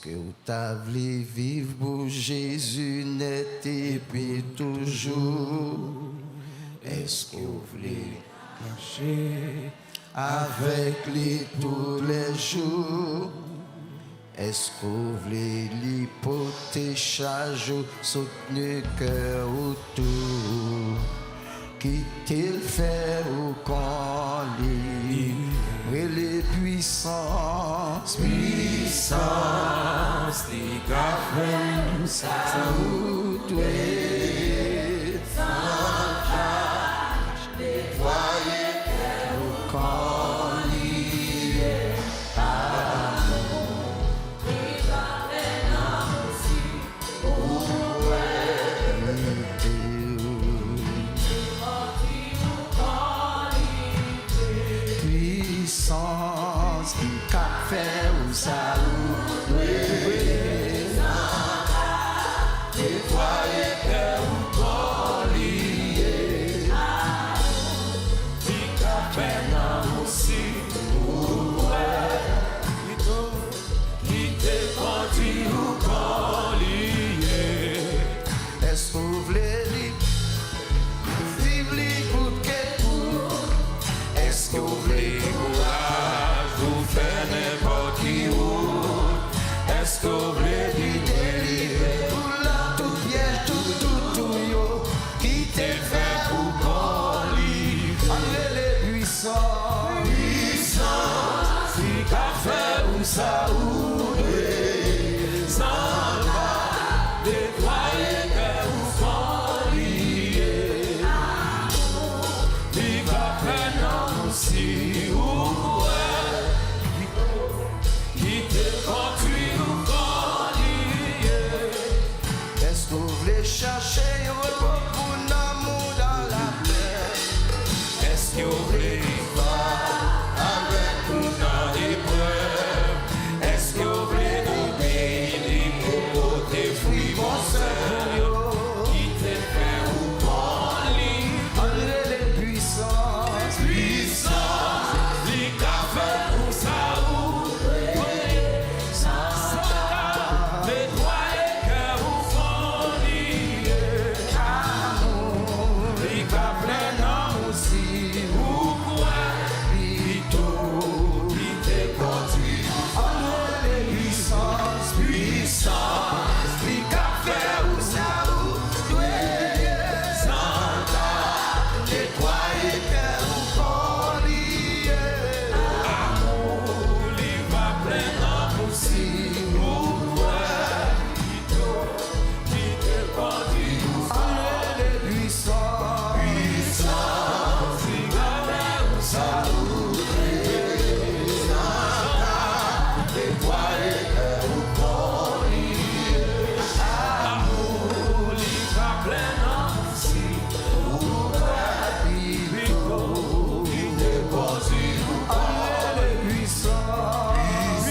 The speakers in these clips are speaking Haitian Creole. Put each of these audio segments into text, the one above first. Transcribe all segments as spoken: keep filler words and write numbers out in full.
Èske w ta vle viv pou Jezi nèt epi toujou? Èske w vle mache avèk li toulèjou? Èske w vle li pote chaj ou, soutni kè ou tou? Kite l fè ou kon li. Rele pwisans, pwisans, li ka fè sa ou dwe. Netwaye kè ou kon li ye. Amou. Pwisans ki ka fè ou sa ou dwe. Netwaye kè ou kon li ye. Li ka fè nan ou si ou kwè. Kite kondwi ou kon li ye. Èske w vle li? Viv li kout ke kout. Èske w vle kouraj pou fè nenpòt ki wout? Èske w vle li delivre ou nan tout pyèj, tout toutou yo? Kite l fè ou kon li vle. Ann rele pwisans. Pwisans ki ka fè ou sa ou dwe. San la netwaye kè ou kon li ye. Li ka fè nan ou si ou kwè. Kite kondwi ou kon li ye. Èske w vle chache yon repo pou nanm ou dan lapè? Èske w vle viktwa avèk ou nan eprèv? Èske w vle obeyi li pou pote fwi bon sèl yo? Kite l fè ou kon li. Ann rele l pwisans. Pwisans, li ka fè ou sa ou dwe. Sa ka netwaye kè ou kon li ye. Amou, li ka plen nan ou si ou kwè. Pito kite kondwi ou. Ann rele pwisans. Pwisans, li ka fè ou sa ou dwe. Sa ka netwaye kè ou kon li ye. Amou li va plen nan ou si ou kwè. Pito kite kondwi ou. Ann rele pwisans. Pwisans, li ka fè ou sa ou dwe. Sa ka netwaye kè ou kon li ye. Amou li va plen nan ou si ou kwè. Pito kite kondwi ou. Ann rele pwisans.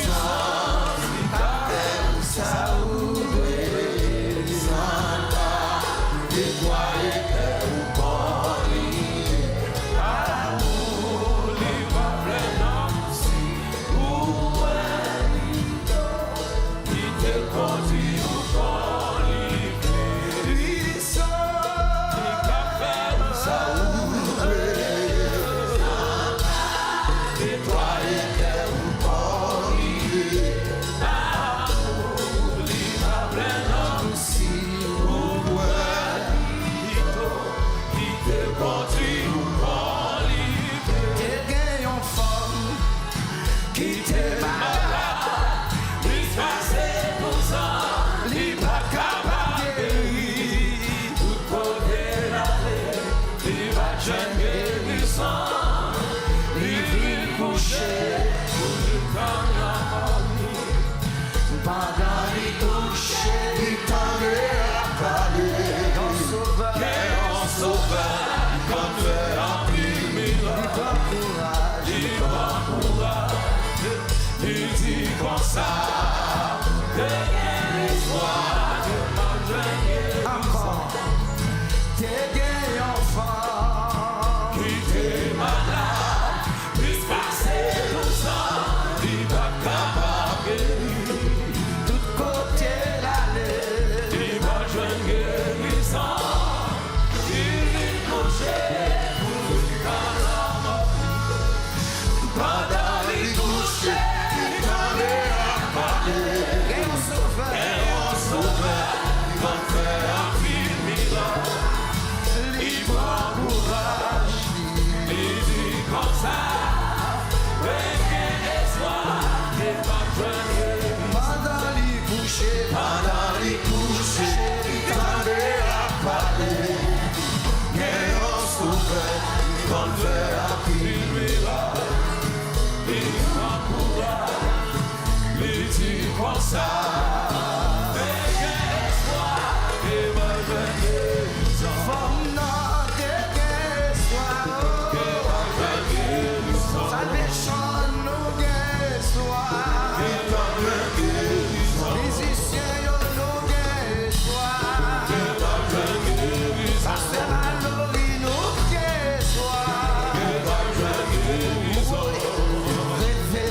Pwisans ki ka fè ou sa ou dwe. Sa ka netwaye kè ou kon li. Amou li va plen nan ou si ou kwè. Kite l kondwi ou kon li vle. Pwisans, li ka fè ou sa ou dwe. Netwaye kè ou kon li vle. Amou li va plen nan ou si ou kwè. Pito kite l kondwi ou kon li vle. Te gen yon fanm ki te malad plis pase douz an, li pa t kapab geri. Tout kote l ale, li pa t jwenn gerizon. Li vin kouche pou li tann lanmò li. Pandan li kouche, li tande y ap pale. Gen yon Sovè, gen yon Sovè ki konn fè anpil mirak. Li pran kouraj, li pran kouraj. Li di konsa, te gen lespwa, te pa jwenn gerizon. Ankò, te gen yon fanm ki te malad plis pase douz an, li pa t kapab geri. Tout Li pran kouraj, li di konsa, mwen gen espwa, li p ap jwenn revizyon. Pandan li kouche, pandan li kouche, li tande l ap pale. Gen yon Sovè ki konn fè anpil mirak. Li pran kouraj, li di konsa, mwen gen espwa, ke m ap jwenn revizyon. Fanm nan te gen espwa, ke m ap jwenn revizyon. Salvation nou gen espwa. Ke m ap jwenn revizyon. Mizisyen yo nou gen espwa. Ke m ap jwenn revizyon. Pastè Malory nou gen espwa. Ke m ap jwenn revizyon. Reve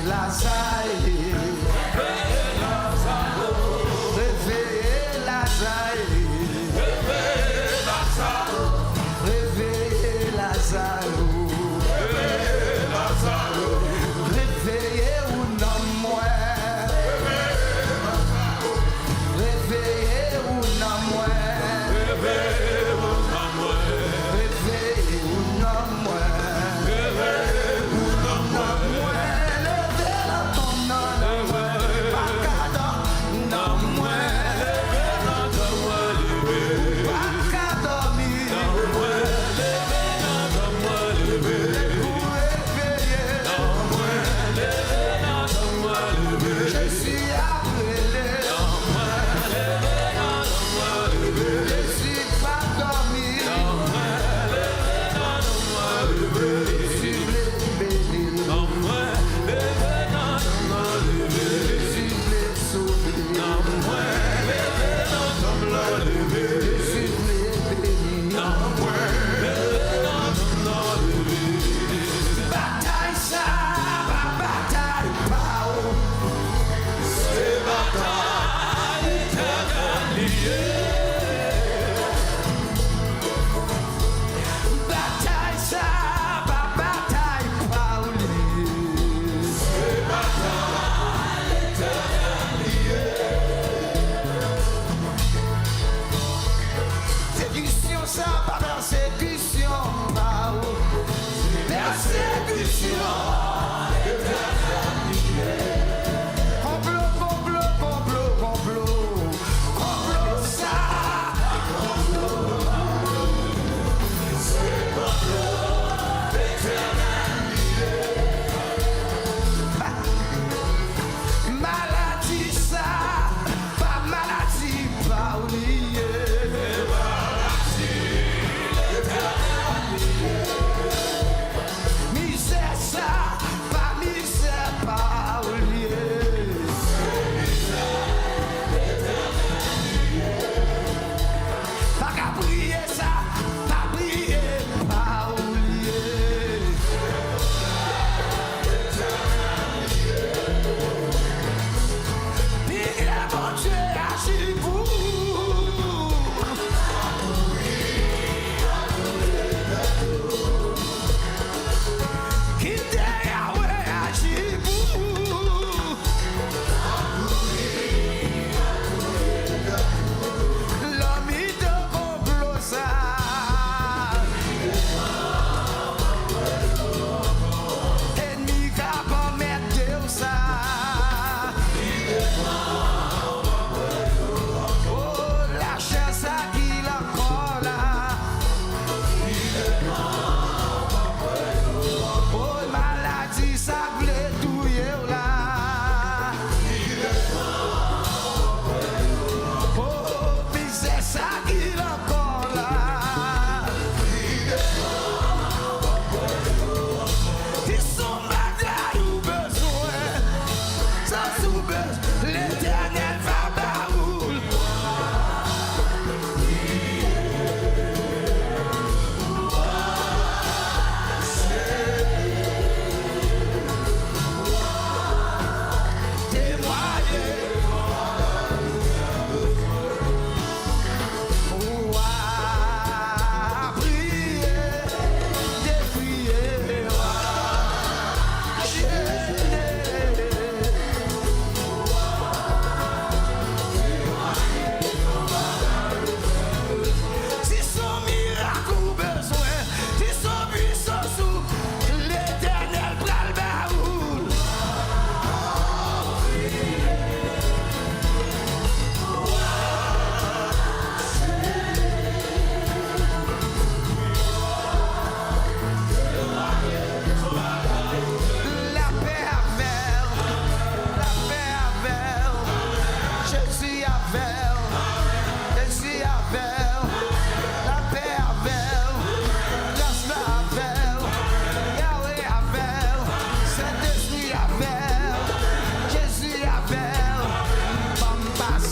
Lazare. Reve Lazare.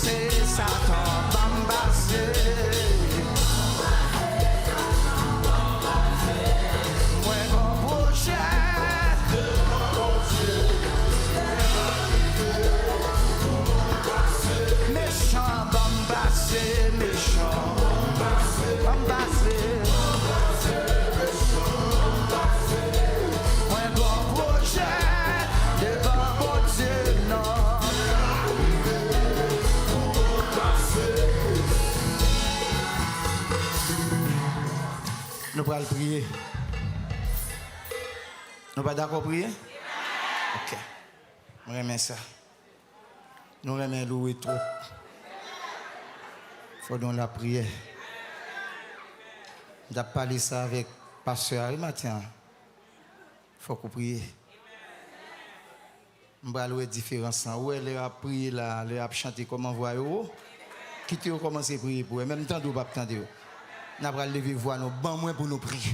Satan, ban m pase. Mwen gon pwojè. Mechan, ban m pase, mechan. Ban m pase. Mwen gon pwojè devan Bondye nan. Nou pral priye. Nou pa dakò priye? Ok. Mwen renmen sa. Nou renmen louwe twòp. Fò nou lapriyè. M t ap pale sa avèk pastè a wi maten an. Fòk ou priye. M pral wè diferans lan. Ou wè lè y ap priye la, lè y ap chante, kòman vwa yo wo? Kite yo kòmanse priye pou wè. Menm tande w p ap tande yo. N a pral leve vwa nou. Ban mwen pou nou priye.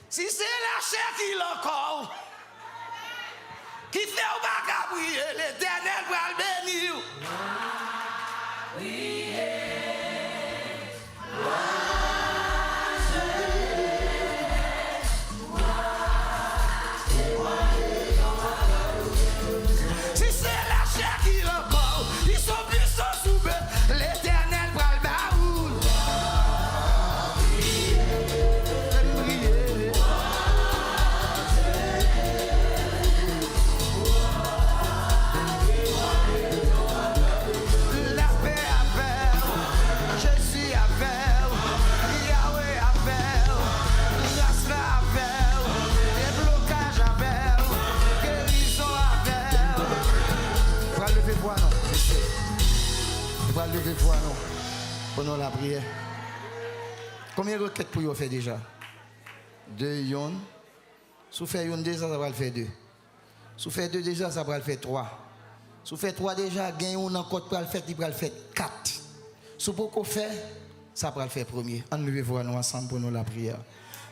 Si se lachè ki lan kò w, ki fè w pa ka priye, Letènèl pral beni w. Si se lachè ki lan kò w, ki son pwisans ou be, Letènèl pral ba ou l. Fè m priye. Lapè avè w, Jezi avè w, Yawe avè w, gras la avè w, deblokaj avè w, gerizon avè w. Pral leve vwa nou, mesye. Pral leve vwa nou. Pou nou lapriyè. Konbyen rekèt pou yo fè deja? De, yonn. Si w fè youn deja, sa pral fè de. Si w fè de deja, sa pral fè twa. Si w fè twa deja, gen youn ankò k pral fèt, li pral fè kat. Si w poko fè, sa pral fè premye. Ann leve vwa nou ansanm pou nou lapriyè.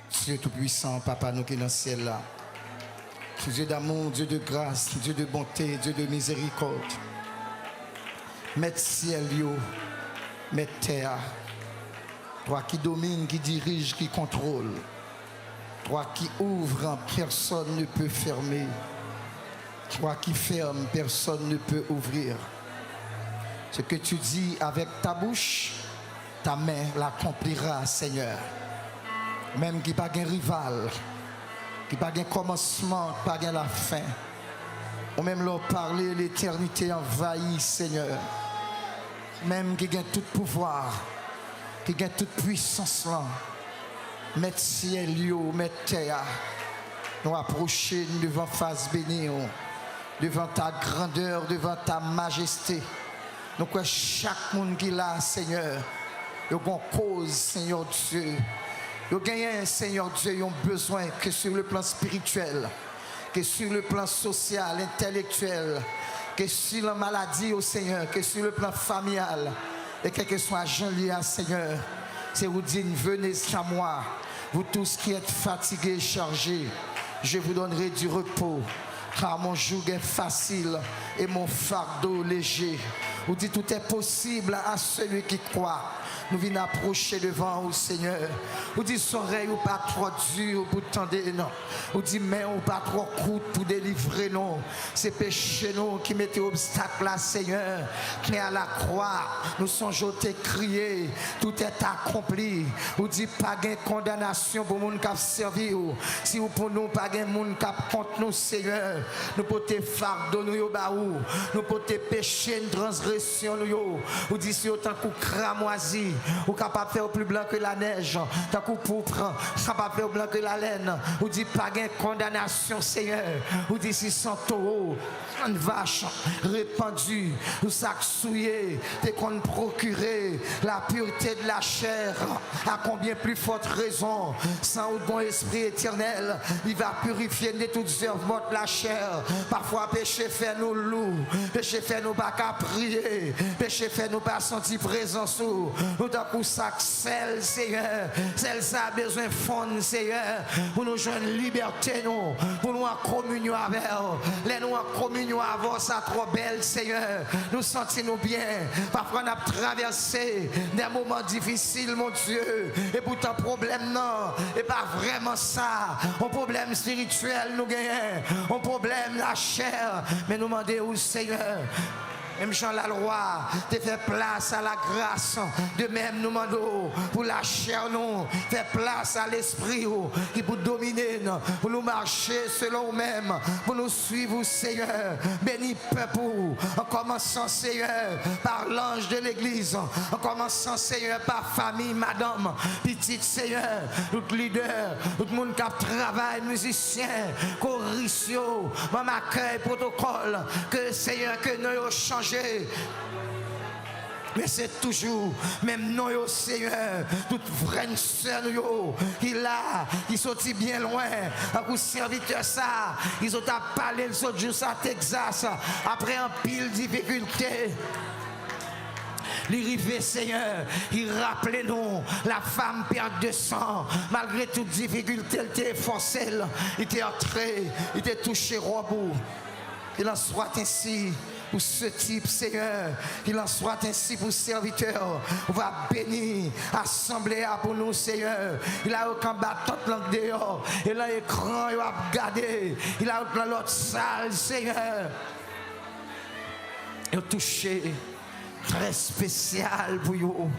Dieu Tout-Puissant, Papa nou ki nan syèl la. Dieu d'amour, Dieu de grâce, Dieu de bonté, Dieu de miséricorde. Mèt syèl yo, mèt tè a. Toi qui domines, qui diriges, qui contrôles. Toi qui ouvres, personne ne peut fermer. Toi qui fermes, personne ne peut ouvrir. Ce que tu dis avec ta bouche, ta main l'accomplira, Seigneur. Ou menm ki pa gen rival, ki pa gen kòmansman, ki pa gen lafen. Ou menm lè w pale, letènite anvayi, Senyè. Ou menm ki gen tout pouvwa, ki gen tout pwisans lan. Mèt syèl yo, mèt tè a. Nou apwoche n devan fas beni w, devan ta grandè, devan ta majeste. Nou kwè chak moun ki la, Senyè, yo gon koz, Senyè Dye. Yo genyen, Senyè Dye, yon bezwen, ke sur le plan spirituel, ke sur le plan sosyal, entèlektyèl, ke si lan maladi yo, Senyè, ke sur le plan familial, e kèlkeswa jan l ye a, Senyè, se ou di n, venez à moi, vous tous qui êtes fatigués et chargés, je vous donnerai du repos. Car mon joug est facile et mon fardeau léger. Ou di, tout est possible à celui qui croit. Nou vin apwoche devan ou, Senyè. Ou di, zòrèy ou pa twò di pou tande, non. Ou di, men ou pa twò kout pou delivre, non. Se peche nou ki mete obstak la, Senyè. Men a la kwa, nou sonje w te kriye, tout est accompli. Ou di, pa gen kondanasyon pou moun k ap sèvi w. Si w pou nou, pa gen moun k ap kont nou, Senyè. Nou pote fado nou yo ba ou. Nou pote peche n, transgresyon nou yo. Ou di, si yo tankou kramwazi, ou kapab fè yo pli blan ke lanèj. Tankou poupr, kapab fè yo blan ke lalèn. Ou di, pa gen kondanasyon, Senyè. Ou di, si san towo, san vach repandi, ou sa k souye, te konn prokire la pureté de la chair, à combien plus forte raison, san ou bon Espri Etènèl, li va pirifye n de tout zèv mòt lachè. Pafwa, peche fè nou lou, peche fè nou pa ka priye, Peche fè nou pa santi prezans ou. Nou tankou sa k sèl, Seyè. Sèl sa bezwen fonn, Seyè, pou nou jwenn libète nou, pou nou an kominyon avè w. Lè nou an kominyon avè w, sa twò bèl, Seyè. Nou santi nou byen. Pafwa n ap travèse de moman difisil, mon Dye. Epoutan, pwoblèm nan, e pa vrèman sa. Yon pwoblèm espirityèl nou genyen, yon pwoblèm lachè. Men nou mande w, Seyè, menm jan lalwa te fè plas a lagras, de menm nou mande w pou lachè nou fè plas a Lespri w ki pou domine n, pou nou mache selon ou menm, pou nou suiv ou, Seyè. Beni pèp ou, an kòmansan, Seyè, pa lanj de legliz, an kòmansan, Seyè, pa fanmi, madanm, pitit, Seyè, tout lidè, tout moun k ap travay, mizisyen, koris yo, manm akèy, pwotokòl, ke, Seyè, ke non yo chanje. Men se toujou menm non yo, Seyè. Tout frè n sè nou yo ki la, ki soti byen lwen, tankou sèvitè sa, ki sot ap pale l sot jou sa Tegzas, apre anpil difikilte. Li rive, Seyè, li raple nou, la femme perte de sang, malgre tout difikilte, l te fòse l, li te antre, li te touche wòb ou. Il en soit ainsi pou se tip, Seyè. Il en soit ainsi pou sèvitè. Ou va beni asanble a pou nou, Seyè. Il a yo k anba tant lang deyò. E lan ekran, yo ap gade. Il a yo k lan lòt sal, Seyè. Yo touche. Trè espesyal pou yo.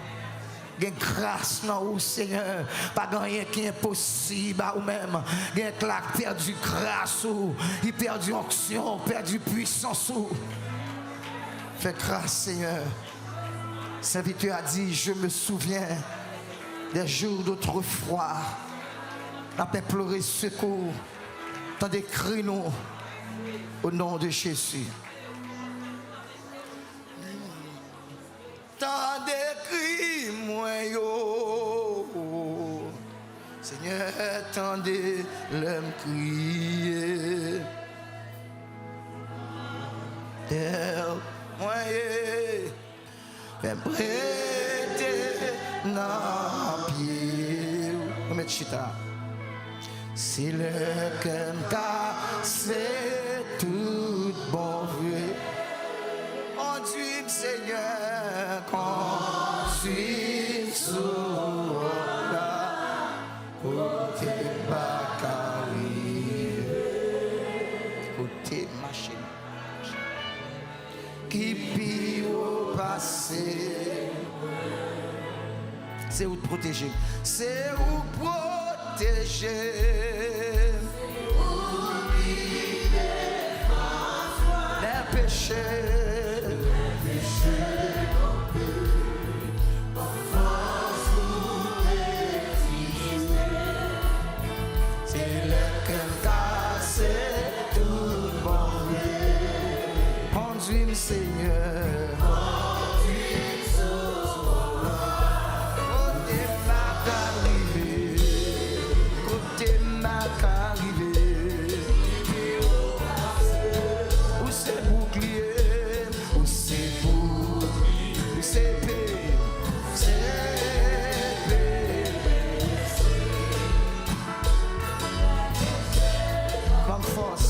Gen gras nan ou, Seyè. Pa gen anyen ki enposib a ou menm. Gen k la k pèdi gras ou, ki pèdi onksyon, pèdi pwisans ou. Fè gras, Seyè. Sèvitè a di, je me souviens des jours d'autrefois. N ap enplore sekou. Tande kri nou. Au nom de Jésus. Tande kri mwen yo. Senyè, tande lè m kriye. Tè mwen ye. Fè m rete nan pye w. Nou mèt chita. Se lè kè m kase tout bon vre. Kondui m, Senyè, kondui m sou wòt la, kote m pa ka rive, kote m mache. Ki pi wo pase. Se ou k pwoteje m. Se ou k pwoteje m. Lè peche. Se lè kè m kase tout bon vre. Kondui m, Senyè. Kote m pa ka rive. Kote m pa ka rive. Ou se boukliye m. Ou se boukliye m. Ou se pe. Se pe. Ban m fòs.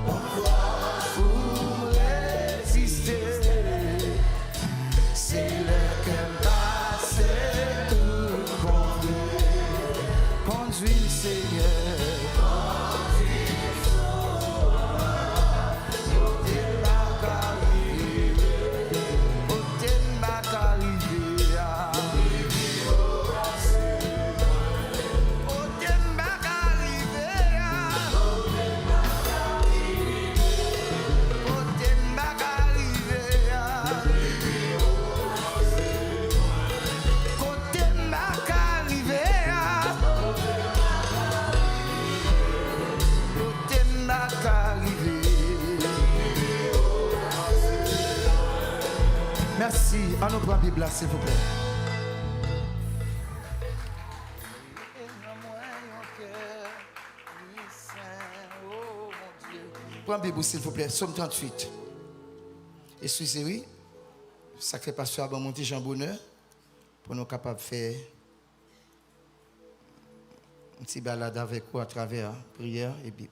Ban m fòs pou m reziste. Se lè kè m pase tout bon vre. Kondui m, Senyè. Kote m pa ka rive, kote m pa ka rive a. Kote m pa ka rive a. Kote m pa ka rive a. Kote m pa ka rive a. Kote m pa ka rive. Mèsi. An nou pran Bib la, silvouplè. Pran Bib ou, silvouplè. Sòm tranntuit. Eskize, wi. Sa k fè pastè a ban m yon ti jan bonè pou nou kapab fè yon ti balad avèk ou atravè priyè epi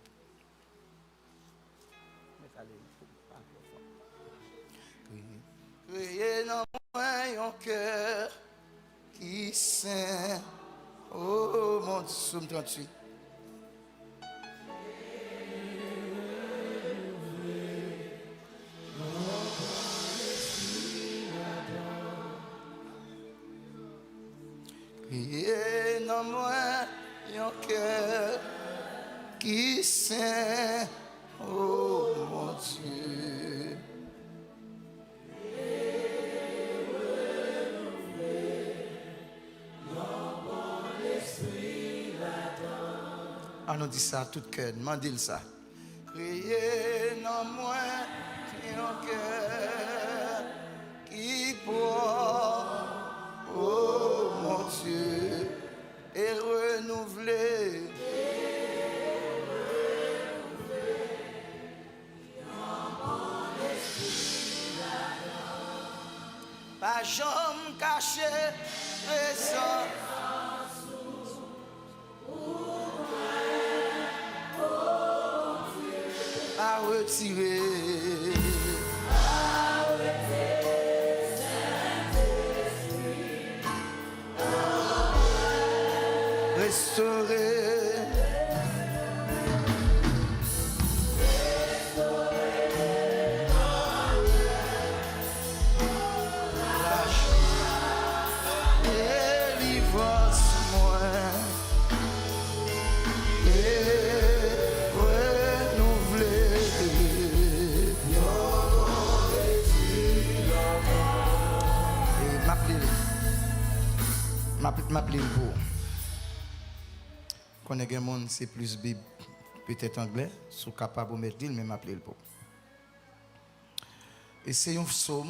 Kreye nan mwen yon kè ki sen. Oh mon Dieu, Sòm tranntuit. Kreye nan mwen yon kè ki sen, oh mon Dieu. An nou di sa tout kè n, mande l sa. Kreye nan mwen yon kè ki pwòp, oh mon Dieu, e renouvle. Pa janm kache prezans ou. Pa retire. Restore. Lach delivrans mwen e renouvle. E m ap li l. M ap, m ap li l pou ou. Konnen gen moun se plis Bib, petèt anglè, si w kapab ou mèt li l, men m ap li l pou ou. E se yon sòm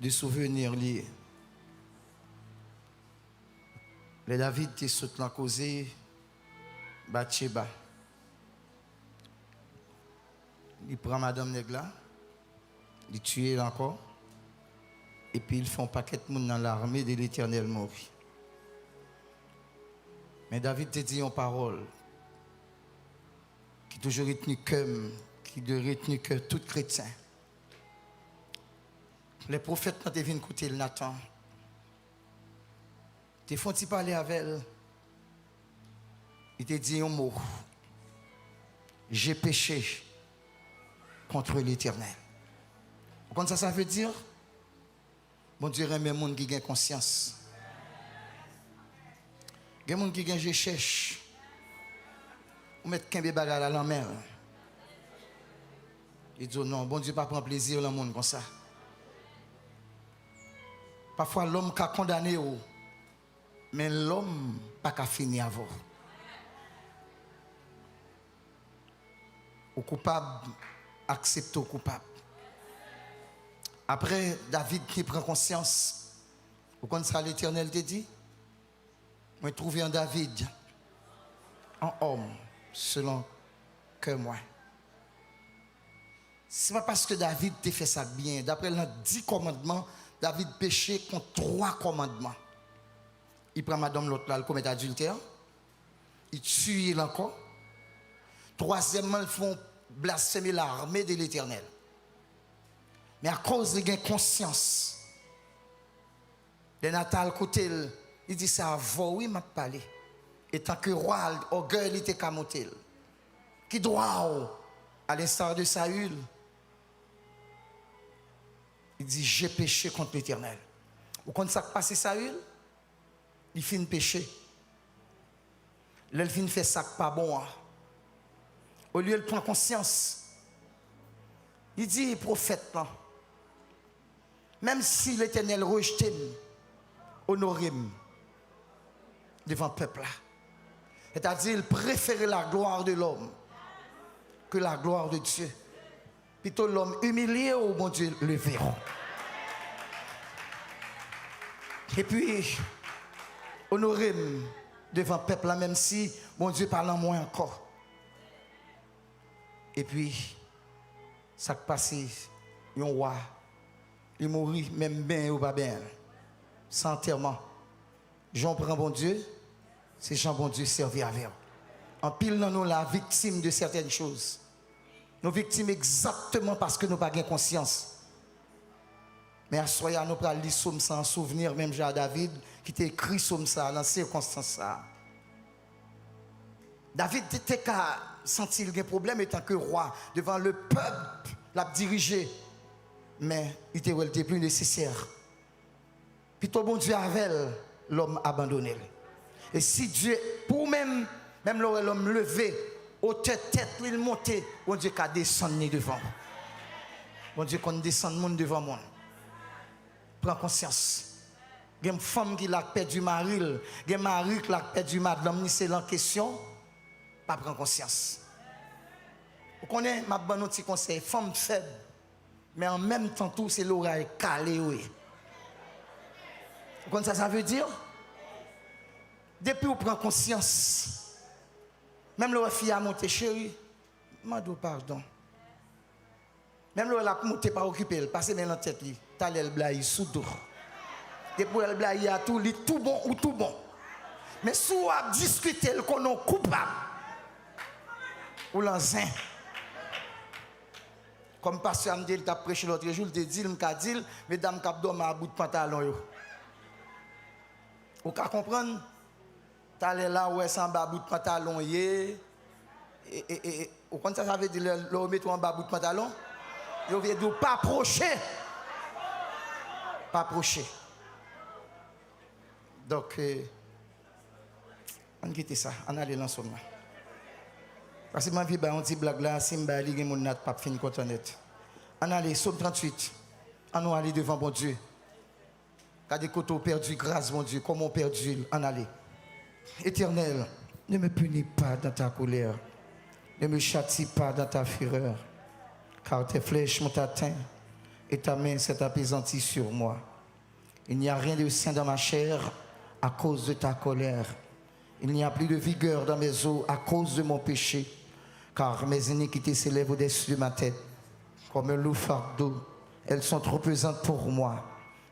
de souvni li ye. Lè David te sot nan koze Batcheba, li pran madanm nèg la, li tiye l ankò, epi l fè yon pakèt moun nan lame de Letènèl mouri. Men David te di yon pawòl ki toujou retni kè m, ki dwe retni kè tout kretyen. Lè pwofèt lan te vin kote l, Natan, te fè yon ti pale avè l, li te di yon mo, J'ai péché contre l'Éternel. Ou konn sa sa vle di? Bondye renmen moun ki gen konsyans. Gen moun ki gen je chèch. Ou mèt kenbe bagay la nan men l. Li di w non, Bondye pa pran plezi lan moun konsa. Pafwa lòm ka kondane w, men lòm pa ka fini avè w. Ou koupab, aksepte w koupab. Apre David te pran konsyans, ou konn sa Letènèl te di? Mwen twouve an David, an òm selon kè mwen. Se pa paske David te fè sa k byen. Daprè nan di kòmandman, David peche kont twa kòmandman. Li pran madanm lòt la, li komèt adiltè. Li tiye l ankò. Twazyèmman, li fè yon blasfème l'armée de l'Éternel. Men akoz li gen konsyans, lè Natan al kote l, li di, se avè w wi m ap pale. Etanke wa, ògèy li te ka monte l. Ki dwa w, à l'instar de Saül? Li di, j'ai péché contre l'Éternel. Ou konn sa k pase Saül? Li fin peche. Lè l fin fè sa k pa bon an, olye l pran konsyans, li di pwofèt lan, menm si Letènèl rejte m, onore m devan pèp la. Sètadi, l prefere la gloire de l'homme que la gloire de Dieu. Pito lòm imilye w, Bondye leve w. Epi, onore m devan pèp la, menm si Bondye pa lan mwen ankò. Epi, sa k pase yon wa Li mouri, menm benyen yo pa benyen l. Se antèman. Jan w pran Bondye, se jan Bondye sèvi avè w. Anpil nan nou la viktim de sètèn choz. Nou viktim egzakteman paske nou pa gen konsyans. Men aswè a, nou pral li sòm sa an souvni, menm jan a David ki te ekri sòm sa a nan sikonstans sa a. David te, te ka santi l gen pwoblèm etanke wa devan le pèp l ap dirije, men li te wè l te pli nesesè. Pito Bondye avè l, lòm abandone l. E si Dye, pou ou menm, menm lè w wè lòm leve, otè tèt li l monte, Bondye ka desann li devan w. Bondye konn desann moun devan moun. Pran konsyans. Gen fanm ki la k pèdi mari l, gen mari k la k pèdi madanm ni, se lan kesyon, pa pran konsyans. Ou konnen, m ap ban nou ti konsèy, fanm fèb, men an menm tan tou, se loray kale yo ye. Ou konn sa sa vle di? Depi w pran konsyans, menm lè w wè fi a monte, cheri, mande w padon. Menm lè w wè l ap monte, pa okipe l, pase men nan tèt li. Talè l blayi sou do. Depi w wè l blayi a tou, li tou bon, ou tou bon. Men si w ap diskite l, konnen w koupab. Ou lan zen. Kòm pastè a m te, li t ap preche lòtrejou, li te di l, m ka di l, medam k ap dòmi a bout pantalon yo. Ou ka konprann? Talè la, ou wè se anba bout pantalon ye. E, e, e, e, ou konn sa sa vle di lè, lè yo mete w anba bout pantalon? Yo vle di w pa pwoche. Pa pwoche. Donk, e, ann kite sa, ann ale lan sòm nan. Paske m anvi bay yon ti blag la, si m bay li, gen moun la t p ap fin kontan nèt. Ann ale, sòm tranntuit. Ann nou ale devan Bondye. Gade kote w pèdi gras Bondye, kòman w pèdi l, ann ale. Éternel, ne me punis pas dans ta colère, ne me châtie pas dans ta fureur, car tes flèches m'ont atteint et ta main s'est appesantie sur moi. Il n'y a rien de sain dans ma chair à cause de ta colère. Il n'y a plus de vigueur dans mes os à cause de mon péché, car mes iniquités s'élèvent au-dessus de ma tête. Comme un lourd fardeau, elles sont trop pesantes pour moi.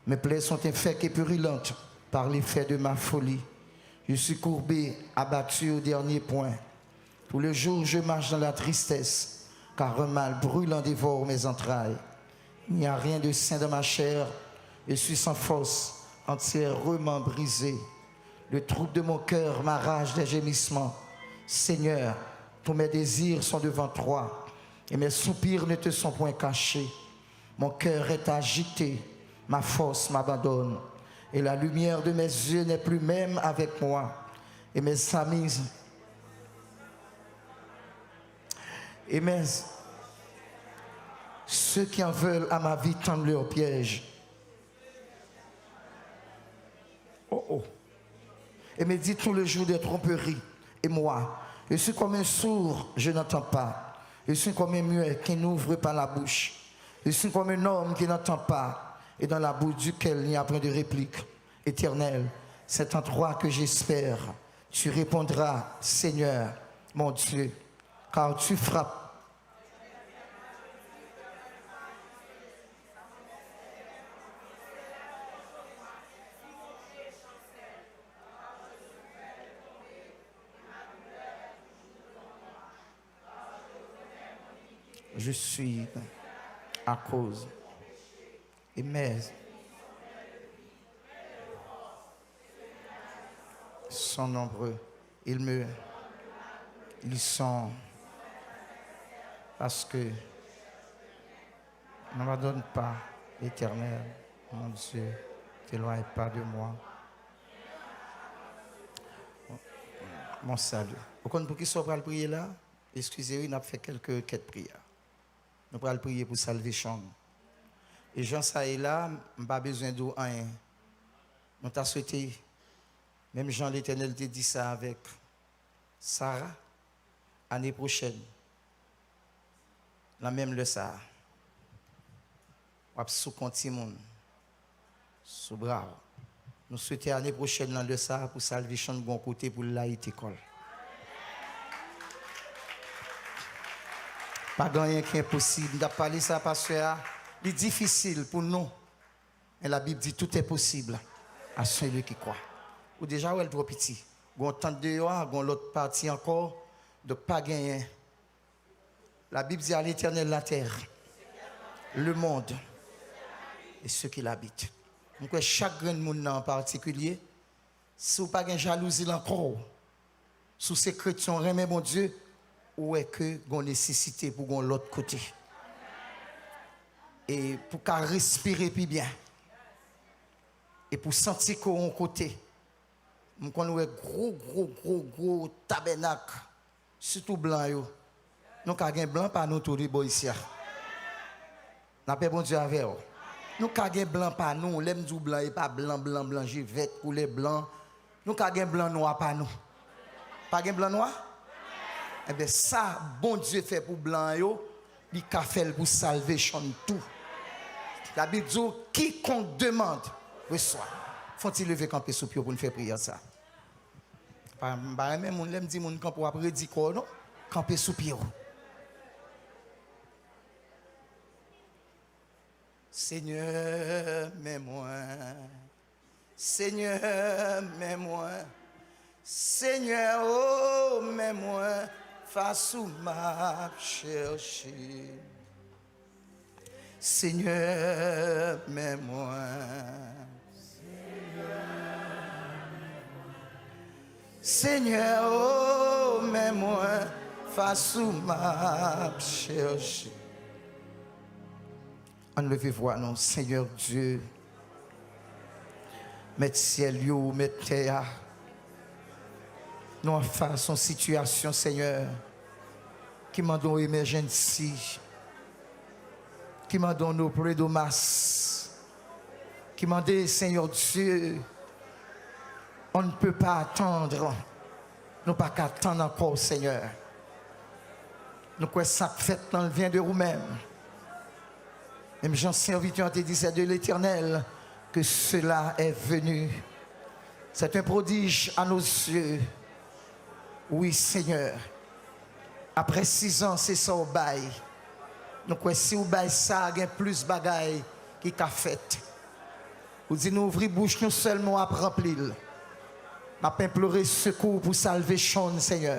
Mes plaies sont infectes et purulentes par l'effet de ma folie. Je suis courbé, abattu au dernier point. Tous les jours, je marche dans la tristesse, car un mal brûlant dévore mes entrailles. Il n'y a rien de sain dans ma chair, je suis sans force, entièrement brisé. Le trouble de mon cœur m'arrache des gémissements. Seigneur, tous mes désirs sont devant toi, et mes soupirs ne te sont point cachés. Mon cœur est agité, ma force m'abandonne, et la lumière de mes yeux n'est plus même avec moi, et mes amis, et mes, ceux qui en veulent à ma vie tendent leur piège. Oh, oh. Et médite tous les jours des tromperies. Et moi, je suis comme un sourd, je n'entends pas. Je suis comme un muet qui n'ouvre pas la bouche. Je suis comme un homme qui n'entend pas et dans la bouche duquel il n'y a point de réplique. Éternel, c'est en toi que j'espère. Tu répondras, Seigneur, mon Dieu, car tu frappes. Je suis à cause. Et mes sont nombreux. Ils me, ils sont, parce que n'abandonne pas, Éternel, mon Dieu, t'éloigne pas de moi. Mon salut. Ou konn poukisa w pral priye la? Eskize wi, n ap fè kèlke rekèt priyè. Nou pral priye pou salvation. E jan sa ye la, m pa bezwen di w anyen. Mwen ta swete, menm jan Letènèl te di sa avèk Sara, ane pwochèn, nan menm lè sa a, w ap souke yon timoun sou bra w. Nou swete ane pwochèn nan lè sa a pou Salvation gon kote pou l layite kò l. Pa gen anyen ki enposib. M t ap pale sa, pastè a, li difisil pou nou Men Labib di, tout est possible à celui qui croit. Ou deja wè l twò piti. Gon tant deyò a, gon lòt pati ankò. Donk, pa genyen. Labib di, à l'Éternel la terre, le monde et ceux qui l'habitent. M kwè chak grenn moun nan an patikilye, si w pa gen jalouzi nan kò w, si w se kretyen w renmen Bondye, ou wè ke gon nesesite pou gon lòt kote. E pou ka respire pi byen. E pou santi ke w yon kote. M konn wè gwo, gwo, gwo, gwo tabènak, sitou blan yo. Nou ka gen blan pa nou tou li bò isi a. Lapè Bondye avè w. Nou ka gen blan pa nou. Lè m di w blan, e pa blan, blan, blan, je vèt, koulè blan. Nou ka gen blan nwa pa nou. Pa gen blan nwa? Enben, sa Bondye fè pou blan yo, li ka fè l pou salvation tou. Labib di w, quiconque demande, reçoit. Fè yon ti leve kanpe sou pye w pou n fè priyè sa. Pa, m pa renmen moun, lè m di moun kanpe, w ap redi kò w, non? Kanpe sou pye w. Senyè, men mwen. Senyè, men mwen. Senyè, o, men mwen. Fas ou m ap chèche. Senyè, men mwen. Senyè, o, men mwen. Fas ou m ap chèche. Ann leve vwa nou, Senyè Dye, Mèt syèl yo, Mèt tè a. Nou anfas yon sitiyasyon, Senyè, ki mande yon emergency, ki mande yon no play de masse, ki mande, Senyè Dye, on ne peut pas attendre. Nou pa ka tann ankò, Senyè. Nou kwè sa k fèt lan, l vyen de ou menm. Menm jan sèvitè an te di, c'est de l'Éternel que cela est venu. C'est un prodige à nos yeux. Wi, Senyè. Apre sizan, se sa w bay. Nou kwè si w bay sa, gen plis bagay ki ka fèt. Ou di nou ouvri bouch nou sèlman, w ap ranpli l. M ap enplore sekou pou salvation, Senyè.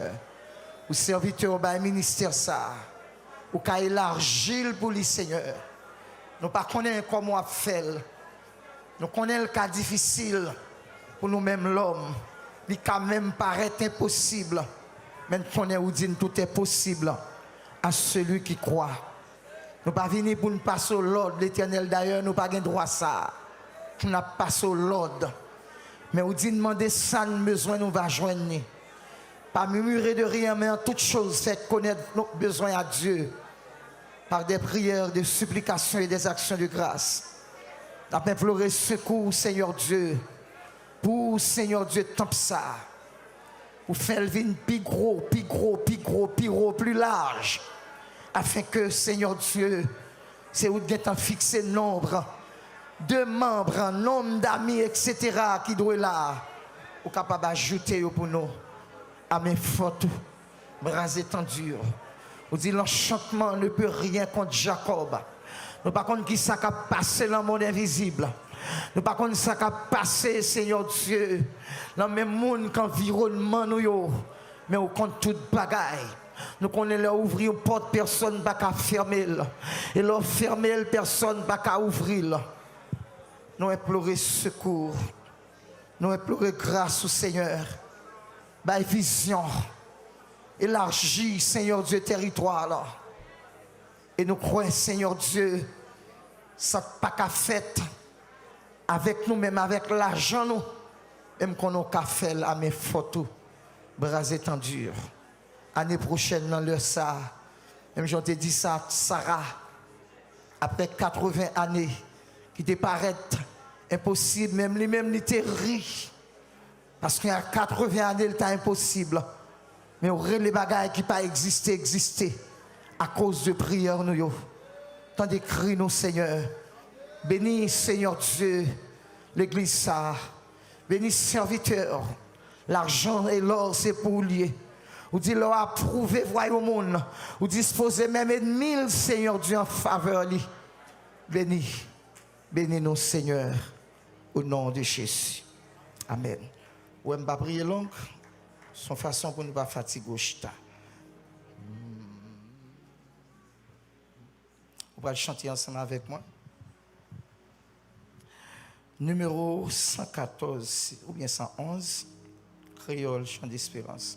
Ou sèvitè w bay ministè sa. Ou ka elaji l pou li, Senyè. Nou pa konnen kòman w ap fè l. Nou konnen l ka difisil pou nou menm lòm. Li ka menm parèt enposib. Men n konnen ou di n tout est possible à celui qui croit. Nou pa vini pou n pase w lòd, Letènèl, dayè nou pa gen dwa sa a, pou n ap pase w lòd. Men ou di n mande sa n bezwen, nou va jwenn li. Pas murmurer de rien, mais en toute chose, faites connaître nos besoins à Dieu, par des prières, des supplications et des actions de grâce. N ap enplore sekou, Senyè Dye, pou, Senyè Dye, tanp sa a, pou fè l vin pi gwo, pi gwo, pi gwo, pi wo, pli laj, afenke, Senyè Dye, se ou t gentan fikse nonb de manm, nonb dami, etsetera, ki dwe la a, ou kapab ajoute yo pou nou. A men fòt ou, bras étendus. Ou di, l'enchantement ne peut rien contre Jacob. Nou pa konn ki sa k ap pase nan mond envizib. Nou pa konn sa k ap pase, Senyè Dye, nan men moun k anviwònman nou yo. Men ou konn tout bagay. Nou konnen lè w ouvri yon pòt, pèsonn pa ka fèmen l. E lè w fèmen l, pèsonn pa ka ouvri l. Nou enplore sekou. Nou enplore gras ou, Senyè. Bay vizyon. Elaji, Senyè Dye, tèritwa la. E nou kwè, Senyè Dye, sa k pa ka fèt avèk nou menm, avèk lajan nou, e m konnen w ka fè l a men fòt ou, bras étendus. Ane pwochèn nan lè sa a, menm jan w te di sa Sara, apre katreven ane ki te parèt enposib, menm li menm li te ri. Paske a katreven ane, li ta enposib. Men ou rele bagay ki pa egziste, egziste akoz de priyè nou yo. Tande kri nou, Senyè. Beni, Senyè Dye, legliz sa a. Beni sèvitè. Lajan e lò, se pou ou l ye. Ou di lè w apwouve vwa yon moun, ou dispoze menm ènmi l, Senyè Dye, an favè li. Beni. Beni nou, Senyè, o non de Jezi. Amèn. Ou wè, m pa priye long, se yon fason pou nou pa fatige w chita. Ou pral chante ansanm avèk mwen. Nimewo san katòz oubyen san onz, Kreyòl, Chan Desperans.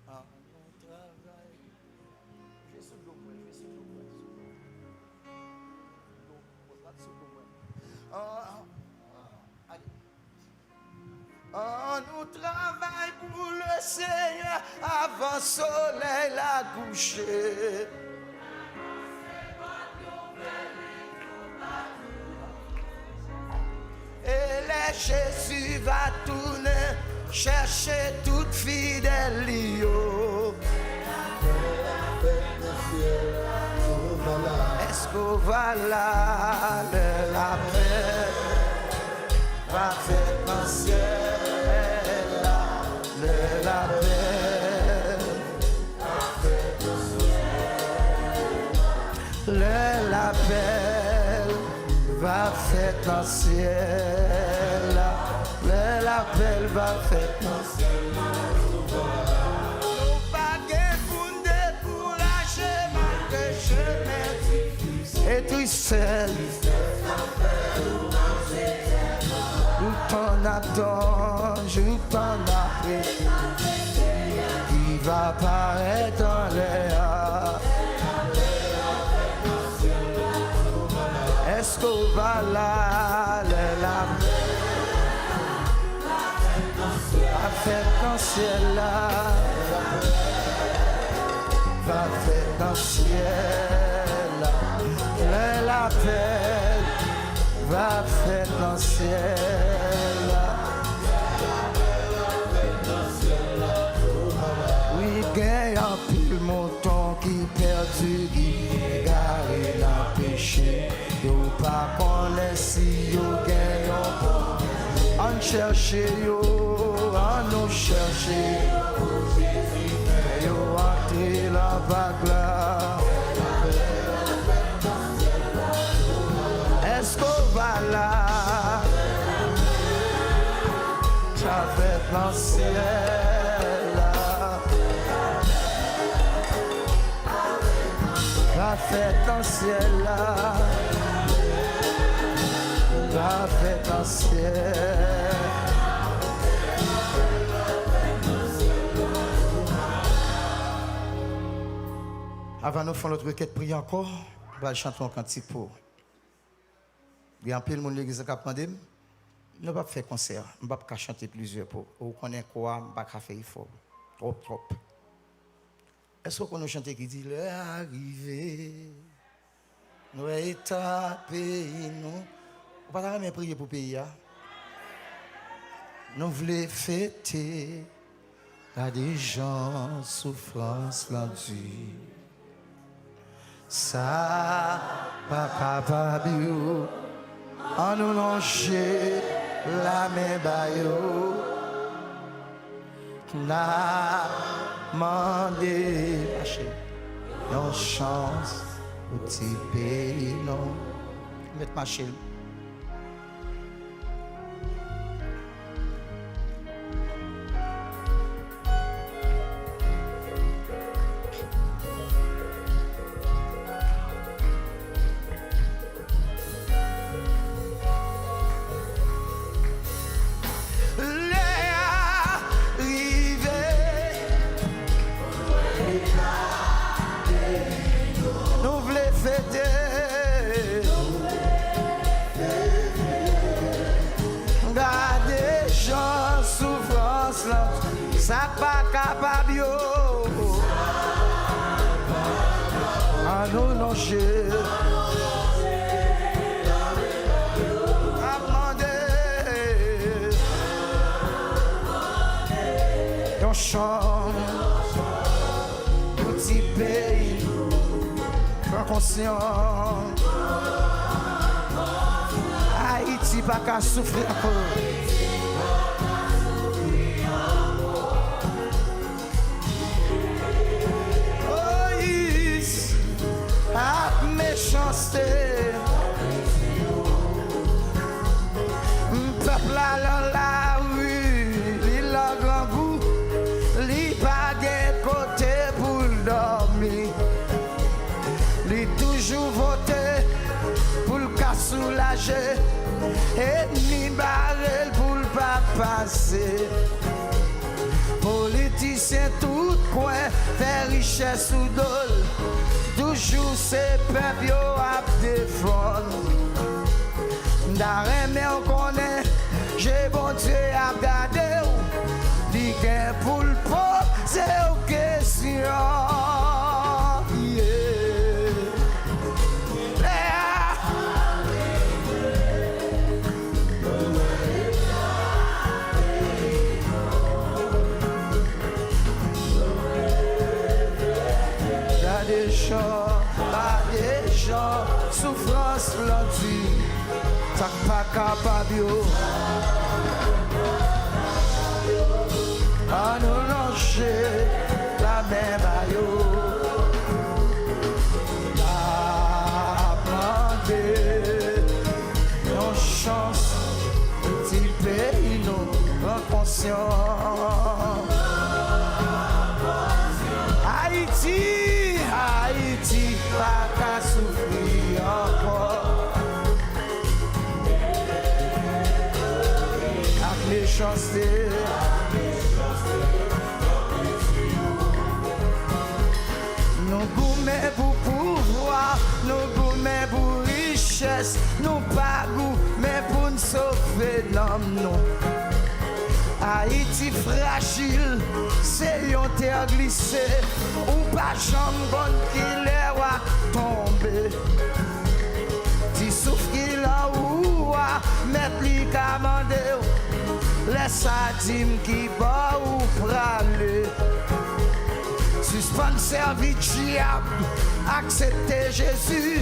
An nou travay. Jwe sou do mwen, jwe sou do mwen, sou do. Do, pòz la sou do mwen. An, an, ale. An nou travay pou Lesenyè avan solèy la kouche. E lè Jezi va tounen chèche tout fidèl li yo. Èske w va la lè lapè va fèt nan syèl la? Lè lapè Lè lapè va fèt nan syèl la. Lè lapè va fèt nan syèl la. Nou pa gen pou n dekouraje malgre chemen difisil. E tristès. Joutan n ap tann, joutan n ap rete, ki va parèt anlè a. Èske w va la lè lapè va fèt nan syèl la? Va fèt nan syèl la. Lè lapè va fèt nan syèl la. Wi, gen anpil mouton ki pèdi, ki egare nan peche. Yo pa konnen si yo gen yon bon. Ann chèche yo, ann nou chèche yo. Fè yo antre nan vag la. Èske w va la? Sa fèt nan syèl la. Va fèt nan syèl la. Va fèt nan syèl. Avan nou fè yon lòt rekèt priye ankò, m pral chante yon kantik pou ou. Gen anpil moun legliz la k ap mande m, nou p ap fè konsè, m p ap ka chante plizyè pou ou. Ou konnen kwa, m pa ka fè efò twòp, twòp. Èske w konn yon chante ki di, lè a rive, nou wè eta peyi nou? Ou pa ta renmen priye pou peyi a? Nou vle fete. Gade jan soufrans lan di. Sa pa kapab yo. Annou lonje lamen ba yo. N a mande mache yon chans pou ti peyi nou. Mèt mache l. Lè a rive. Nou vle fete. Gade jan soufrans lan. Sa k pa kapab yo. Annou lonje. Ap mande yon chanm pou ti peyi nou. Pran konsyan. Ayiti pa ka soufri ankò. Moyiz ap met Mechanste. Pèp la lan lari, li lan grangou, li pa gen kote pou l dòmi. Li toujou vote pou l ka soulaje, ènmi bare l pou l pa pase. Politisyen tout kwen fè richès sou do l. Toujou se pèp yo ap defann. M ta renmen w konnen je Bondye ap gade w. Li gen pou l poze w kesyon. Yeah. Lè a Gade jan, gade jan soufrans lan di. Sa k pa kapab yo, ann nou lonje lamen ba yo. N ap mande yon chans pou ti peyi nou pran konsyan. Ayiti, Ayiti pa ka soufri ankò ak mechanste. Nou goumen pou pouvwa, nou goumen pou richès, nou pa goumen pou n sove nanm nou. Ayiti frajil, se yon tè glise, ou pa janm konn kilè w ap tonbe. Ti souf ki lan ou a, mèt li ka mande w, lè sa di m ki bò ou prale. Sispann sèvi dyab, aksepte Jezi.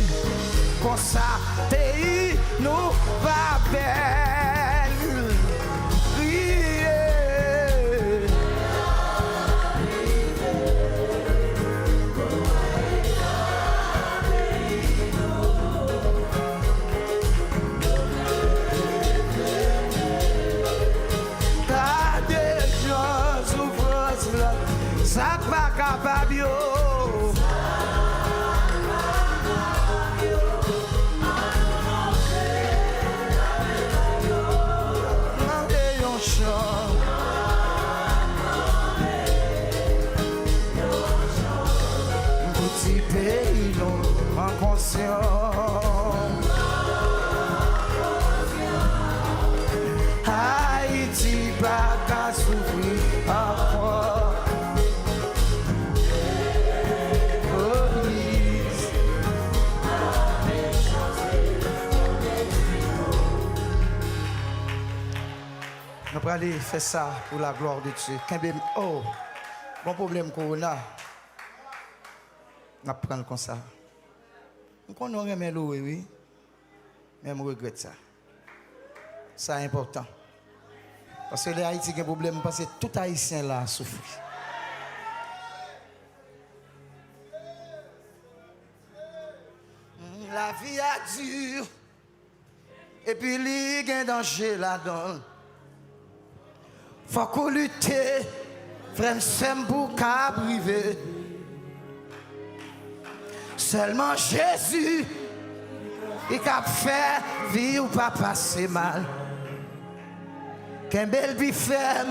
Konsa peyi nou va bèl. Kriye. Gade jan soufrans la, sa k pa kapab yo. Mande yon chan pou ti peyi nou pran konsyan. Ayiti pa ka soufri ankò. Polis. Nou prale fè sa pou la gloire de Dieu. Kenbe m. Oh! Gon pwoblèm kowona. N ap pran l konsa. M konnen w renmen loure, wi. Men m regrèt sa. Sa enpòtan. Paske lè Ayiti gen pwoblèm, m panse tout Ayisyen la soufri. Mm, lavi a di. Epi li gen danje ladan l. Fòk ou lite, frè m, sè m, pou w kab rive. Sèlman Jezi, li kab fè vi w pa pase mal. Kenbe l pi fèm,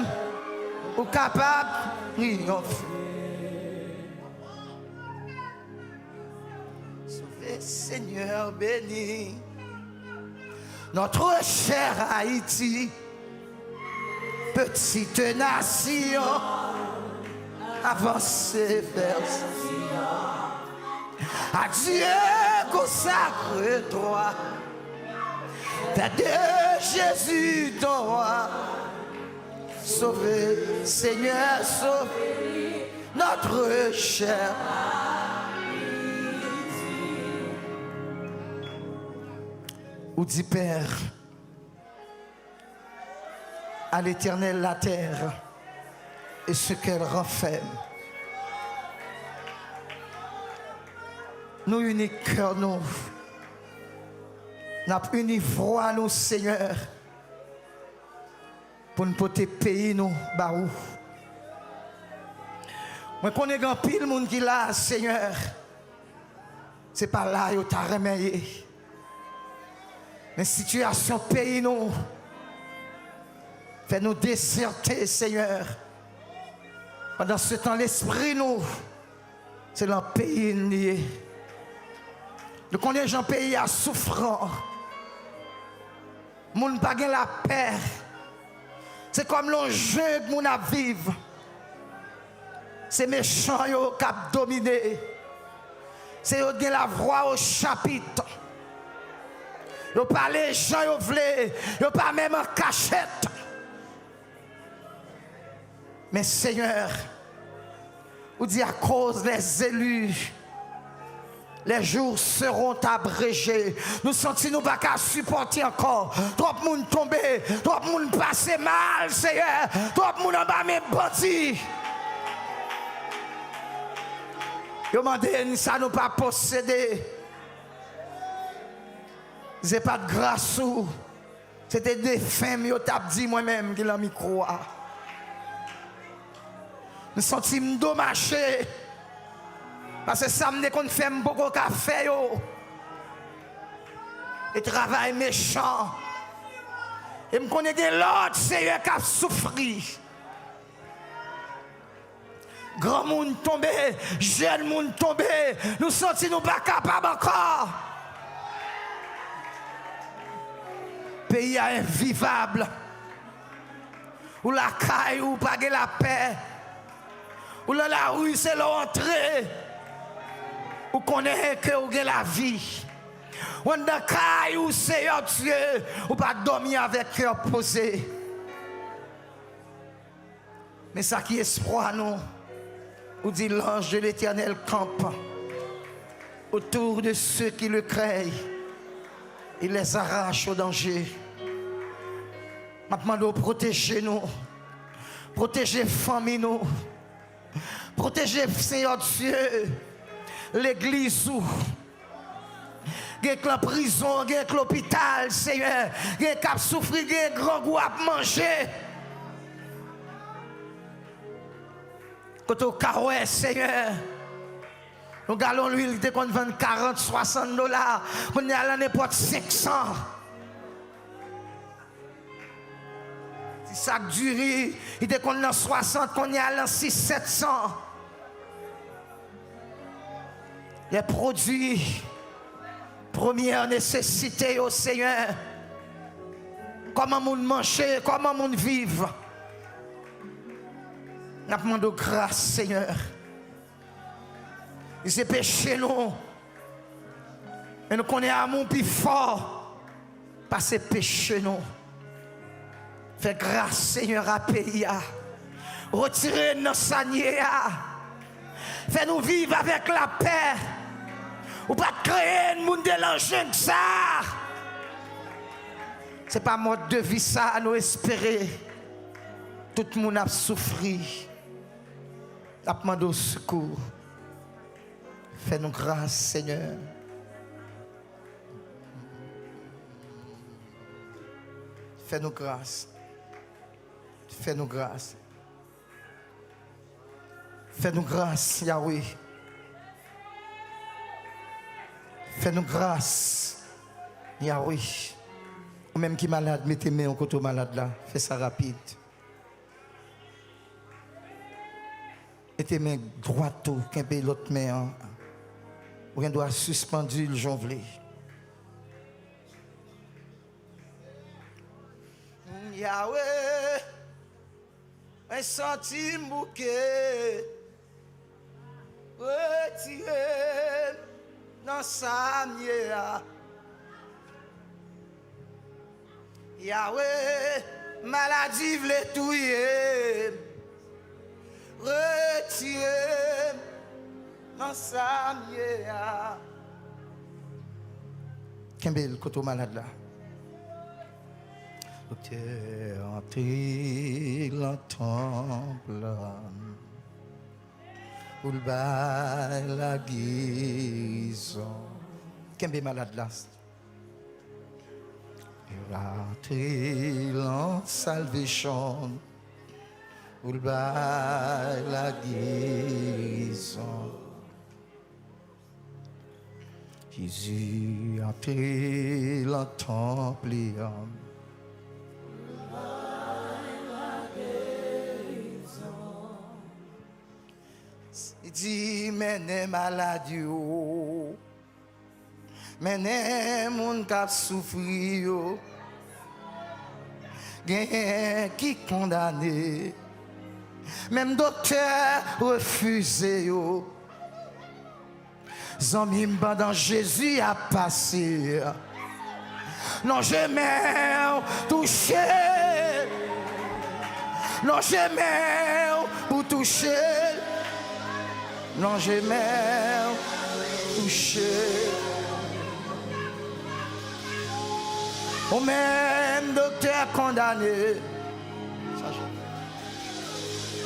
ou kapab triyonfe. Sauve, Seigneur, bénis notre chère Haïti, petite nation, avance vers Sion. À Dieu consacre-toi, fais de Jésus ton roi. Sauve, Seigneur, sauve notre chère. Ou di, Père, à l'Éternel la terre et ce qu'elle renferme. Nou ini kè nou. N ap ini vwa nou, Senyè, pou n pote peyi nou ba ou. Mwen konnen gen anpil moun ki la, Senyè, se pa la yo ta renmen ye. Men sitiyasyon peyi nou fè nou dezète, Senyè. Pandansetan, lespri nou, se nan peyi n li ye. Nou konnen jan peyi a soufran. Moun pa gen lapè. Se kòm nan yon jeng moun ap viv. Se mechan yo k ap domine. Se yo k gen lavwa o chapit. Yo pale jan yo vle. Yo pa menm an kachèt. Men Senyè, ou di, à cause des élus, les jours seront abrégés. Nou santi nou pa ka sipòte ankò. Twòp moun tonbe, twòp moun pase mal, Senyè. Twòp moun anba men bandi. Yo mande n sa nou pa posede. Se pa t gras ou. Se te defen m yo t ap di, mwen menm ki lan mikwo a. M santi m domaje. Paske sa m te konn fè, m poko ka fè yo. E travay mechan. E m konnen gen lòt, Senyè, k ap soufri. Granmoun tonbe, jèn moun tonbe, nou santi nou pa kapab ankò. Peyi a envivab. Ou lakay ou, pa gen lapè. Ou nan lari, se lè w antre ou konnen ke ou gen lavi. Ou anndan kay ou, Seyè Dye, ou pa dòmi avèk kè poze. Men sa ki espwa nou, ou di, l'ange de l'Éternel campe autour de ceux qui le craignent, il les arrache au danger. M ap mande w pwoteje nou, pwoteje fanmi nou, pwoteje, Seyè Dye, legliz ou. Gen k lan prizon, gen k lopital, Senyè. Gen k ap soufri, gen grangou ap manje. Kote w ka wè, Senyè, yon galon lwil ki te konn vann karant, swasant dola, kounye a l nan nenpòt senk san. Ti sak diri, li te konn nan swasant, kounye a l nan sis, sèt san. Les produits première nécessité yo, Senyè. Kòman moun manje, kòman moun viv. N ap mande w gras, Senyè. Se peche nou. Men nou konnen amou pi fò pase peche nou. Fè gras, Senyè, a peyi a. Retire n nan sa n ye a. Fè nou viv avèk lapè. Ou pa t kreye n pou n te nan jeng sa. Se pa mòd de vi sa a nou espere. Tout moun ap soufri. N ap mande w sekou. Fè nou gras, Senyè. Fè nou gras. Fè nou gras. Fè nou gras, Yahweh. Fè nou gras, Yahweh. Ou menm ki malad, mete men w kote w malad la. Fè sa rapid. Mete men dwat ou, kenbe lòt men an. Ou gen dwa sispann di l jan w vle. Yahweh, mwen santi m bouke. Retire m nan sa m ye a. Yahweh, maladi vle touye m. Retire m nan sa m ye a. Kenbe l kote w malad la. Doktè antre lan tanp la pou l bay lagerizon. Kenbe malad la. Antre lan salvation pou l bay lagerizon. Jezi antre lan tanp li an. Li di, mennen malad yo. Mennen moun k ap soufri yo. Genyen ki kondane. Menm doktè refize yo. Zanmi m, pandan Jezi ap pase, lonje men w, touche l. Lonje men w pou touche l. Lonje men w, touche l. Ou menm doktè kondane.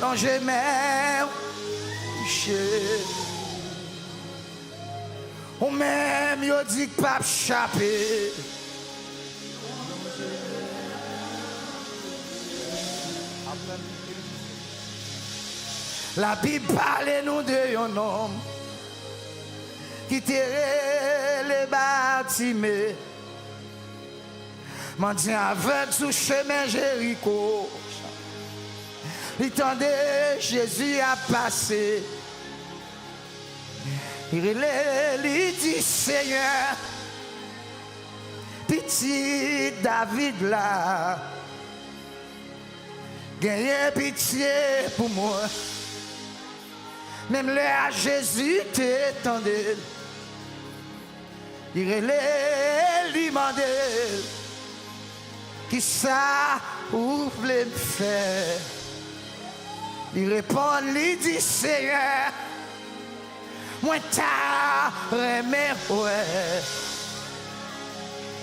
Lonje men w, touche l. Ou menm yo di k p ap chape. Labib pale nou de yon nonm ki te rele Batime. Mandyan avèg sou chemen Jeriko. Li tande Jezi ap pase. Li rele, li di, Senyè, pitit David la, genyen pitye pou mwen. Menm lè a Jezi te tande l, li rele l, li mande l, kisa ou vle m fè? Li reponn, li di, Senyè, mwen ta renmen wè.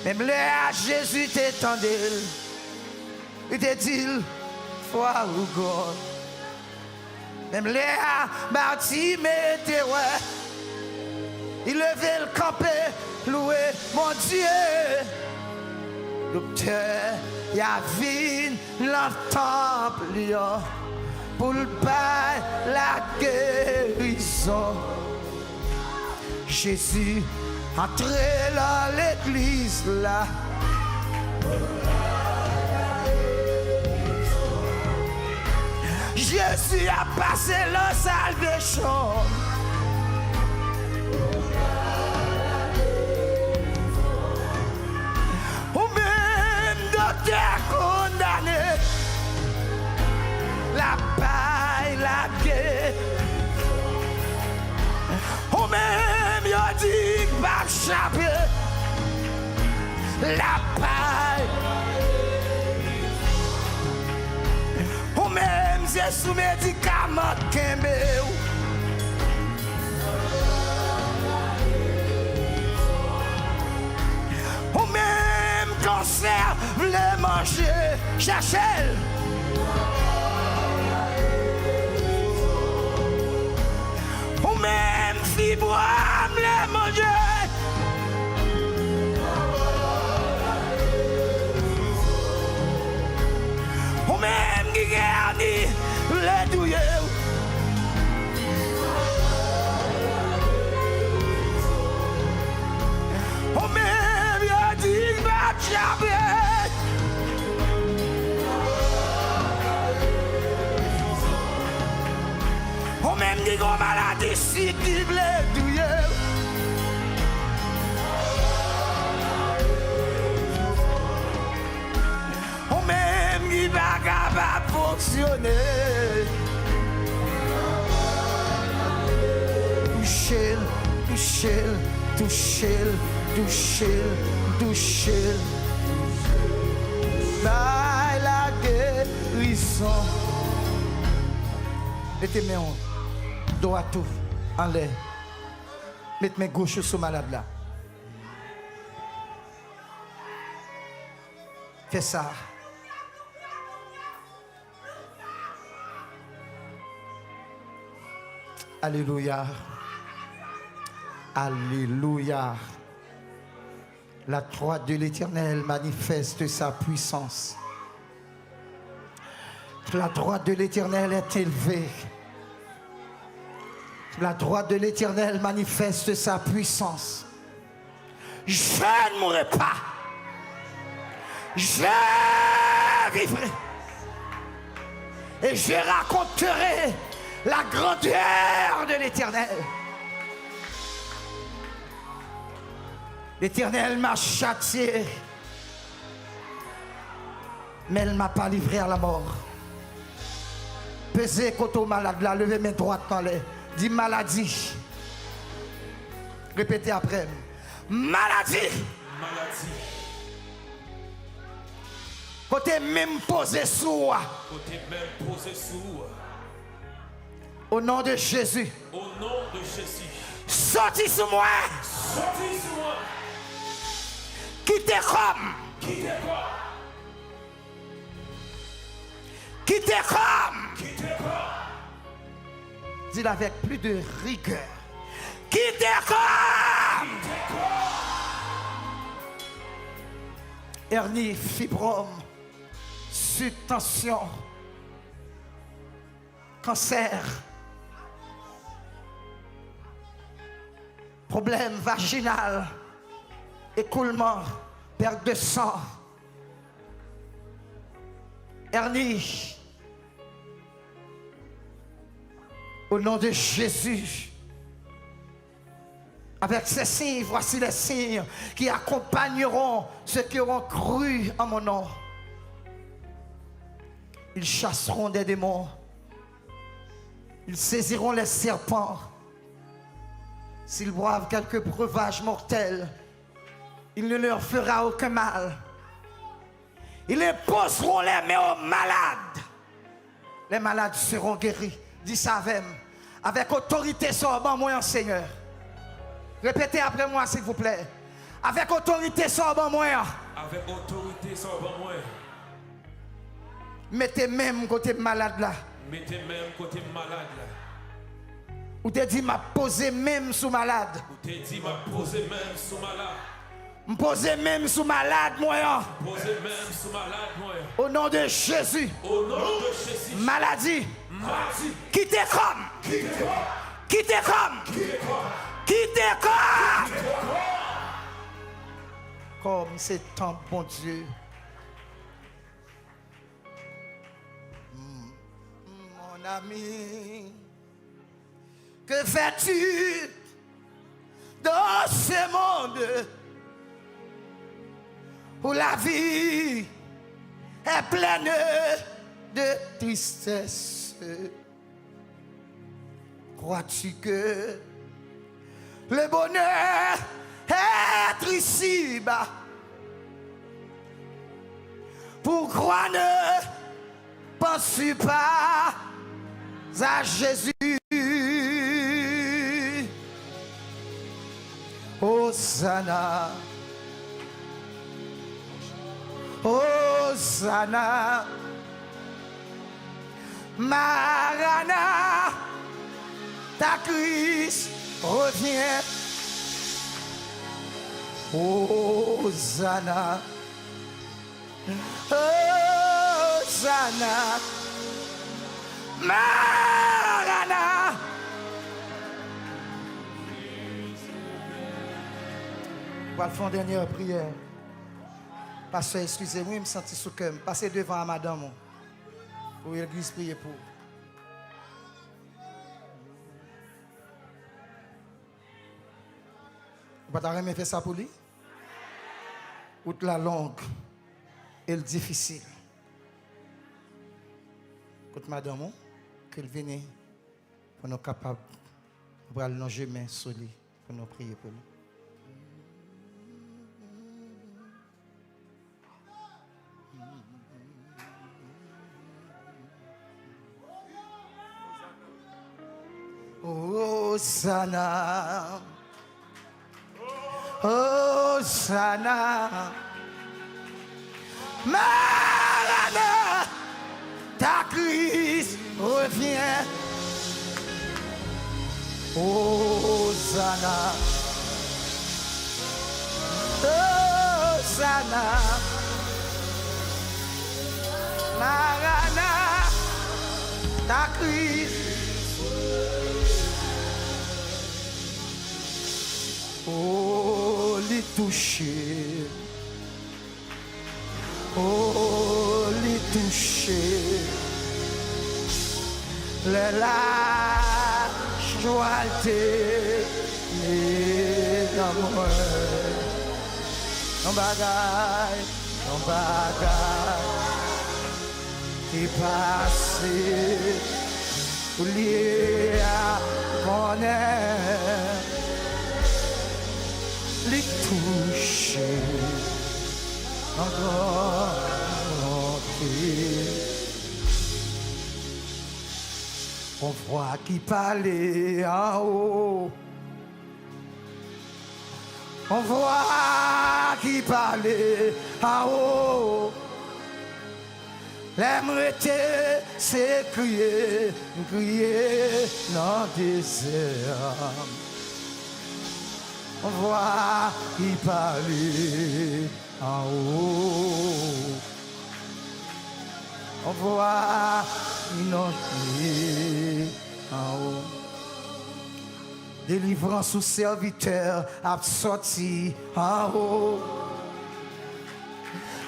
Menm lè a Jezi te tande l, li te di l, fwa ou gòd. Menm lè a Batime te wè, li leve l kanpe, louwe Bondye. Doktè, y a vin nan tanp li an pou l bay lagerizon. Jezi antre nan legliz la. Jezi ap pase nan salvation. Ou menm doktè kondane, l ap bay lage. Ou menm yo di k p ap chape, l ap bay. Ou menm se sou medikaman k kenbe w. Ou menm kansè vle manje, chèche l. Ou menm fibwòm vle manje. Ou menm ki gen èni vle touye w. Ou menm yo di l p ap chape. Ou menm ki gon maladi sik ki vle touye w. Ou menm ki pa kapab fonksyone. Touche l, touche l, touche l, touche l, touche l. Bay lagerizon. Mete men w dwat ou anlè. Met men goch ou sou malad la. Fè sa. Alelouya. Alelouya. La droite de l'Éternel manifeste sa puissance. La droite de l'Éternel est élevée. La droite de l'Éternel manifeste sa puissance. Je ne mourrai pas. Je vivrai. Et je raconterai la grandeur de l'Éternel. L'Éternel m'a châtié, mais il m'a pas livré à la mort. Peze kote w malad la, leve men dwat anlè. Di maladi. Repete apre m. Maladi. Maladi. Kote men m poze sou ou a. Kote men m poze sou ou a. Au nom de Jésus. Au nom de Jésus. Soti sou mwen. Soti sou mwen. Kite kò m. Kite kò m. Kite kò m. Kite kò m. Dis-le avec plus de rigueur. Kite kò m. Kite kò m. Hernie, fibrome, suc, tension, cancer, problème vaginal, écoulement, perte de sang, hernie. Au nom de Jésus, avec ces signes, voici les signes qui accompagneront ceux qui auront cru en mon nom. Ils chasseront des démons. Ils saisiront les serpents. S'ils boivent quelque breuvage mortel, il ne leur fera aucun mal. Ils imposeront les mains aux malades. Les malades seront guéris. Di sa avè m. Avec autorité sa w ban mwen an, Senyè. Répétez après moi, s'il vous plaît. Avec autorité sa w ban mwen an. Avec autorité sa w ban mwen. Mete men m kote m malad la. Mete men m kote m malad la. Ou te di m ap poze men m sou malad. Ou te di m ap poze men m sou malad. M poze men m sou malad mwen an. Poze men m sou malad mwen an. Au nom de Jésus. Au nom de Jésus. Maladi. Maladi. Kite kò m. Kite kò m. Kite kò m. Kite kò m. Kite kò m. Kite kò m. Kò m se tanp Bondye. Mm, mon ami, que fais-tu dans ce monde où la vie est pleine de tristesse? Crois-tu que le bonheur est ici-bas? Pourquoi ne penses-tu pas à Jésus? Hosanna, Hosanna, Maranatha, Christ revient. Hosanna, Hosanna, Maranatha. Pral fè yon dènyè priyè. Pastè, eskize m, wi, m santi sou kè m. Pase devan a madanm ou. Pou legliz priye pou ou. Ou pa ta renmen fè sa pou li? Wout la long e l difisil. Kot madanm ou, ke l vini pou nou kapab, nou pral lonje men sou li pou nou priye pou li. Hosanna, Hosanna, Maranatha, Christ revient. Hosanna. Maranatha, Maranatha, Kris. Oh, li touche. Oh, li touche. Lè lajwa l te nan mwen. Yon bagay, yon bagay te pase. Olye a konnen li touche yon gran monte. On vwa ki pale anwo. On vwa ki pale anwo. Lè m rete, se kriye, m kriye nan dezè. On vwa ki pale anwo. On vwa ki nonse anwo. Delivrans ou sèvitè ap sòti anwo.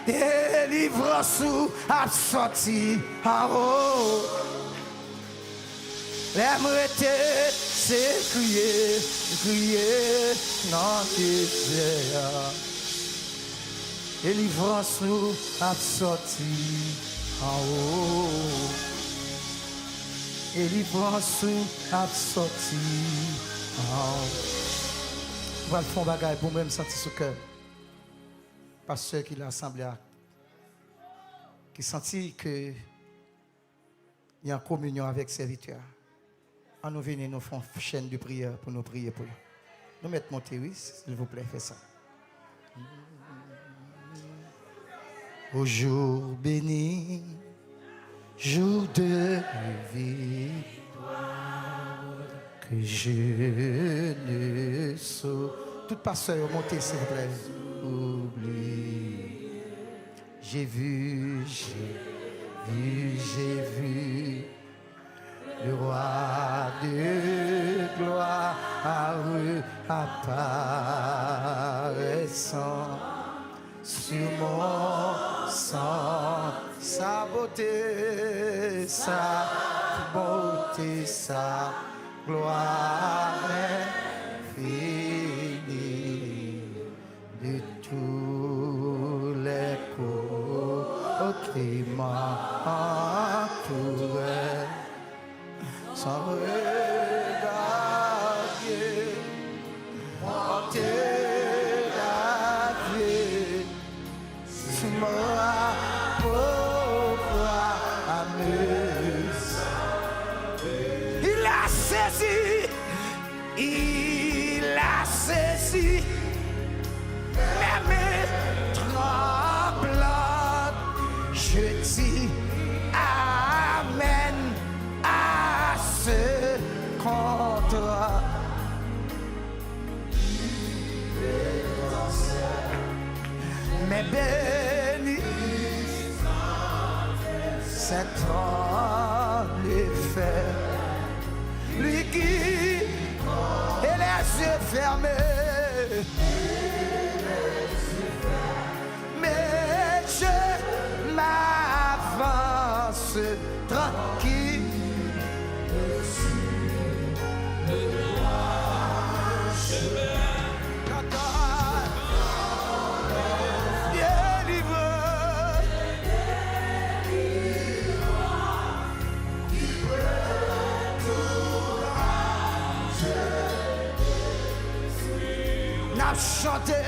Delivrans ou ap sòti anwo. Lè m rete, se kriye, kriye nan dezè a. Delivrans ou ap sòti anwo. Delivrans ou ap sòti anwo. Mwen pral fè yon bagay pou mwen, m santi sou kè m. Pastè ki nan asanble a, ki santi ke li an kominyon avèk sèvitè a. Ann nou vini, nou fè yon chèn de priyè pou nou priye pou yo. Nou mèt monte, wi, silvouplè, fè sa. Au jour béni, jour de victoire, que je ne saurais. Tout pastè yo, monte, silvouplè. Oublier. J'ai vu, j'ai vu, j'ai vu le roi de gloire apparaissant sur mon sang. Sa bote, sa bote, sa glwa enfini. De tous les côtés m'entourait, sans regarder, porter la vie, tu m'as pauvre à me. Il a saisi Il a saisi mes mains tremblantes. Je dis amen à ce contrat. Mais béni cet homme de fer, lui qui, et les yeux fermés, mais je m'avance tranquille. N ap chante,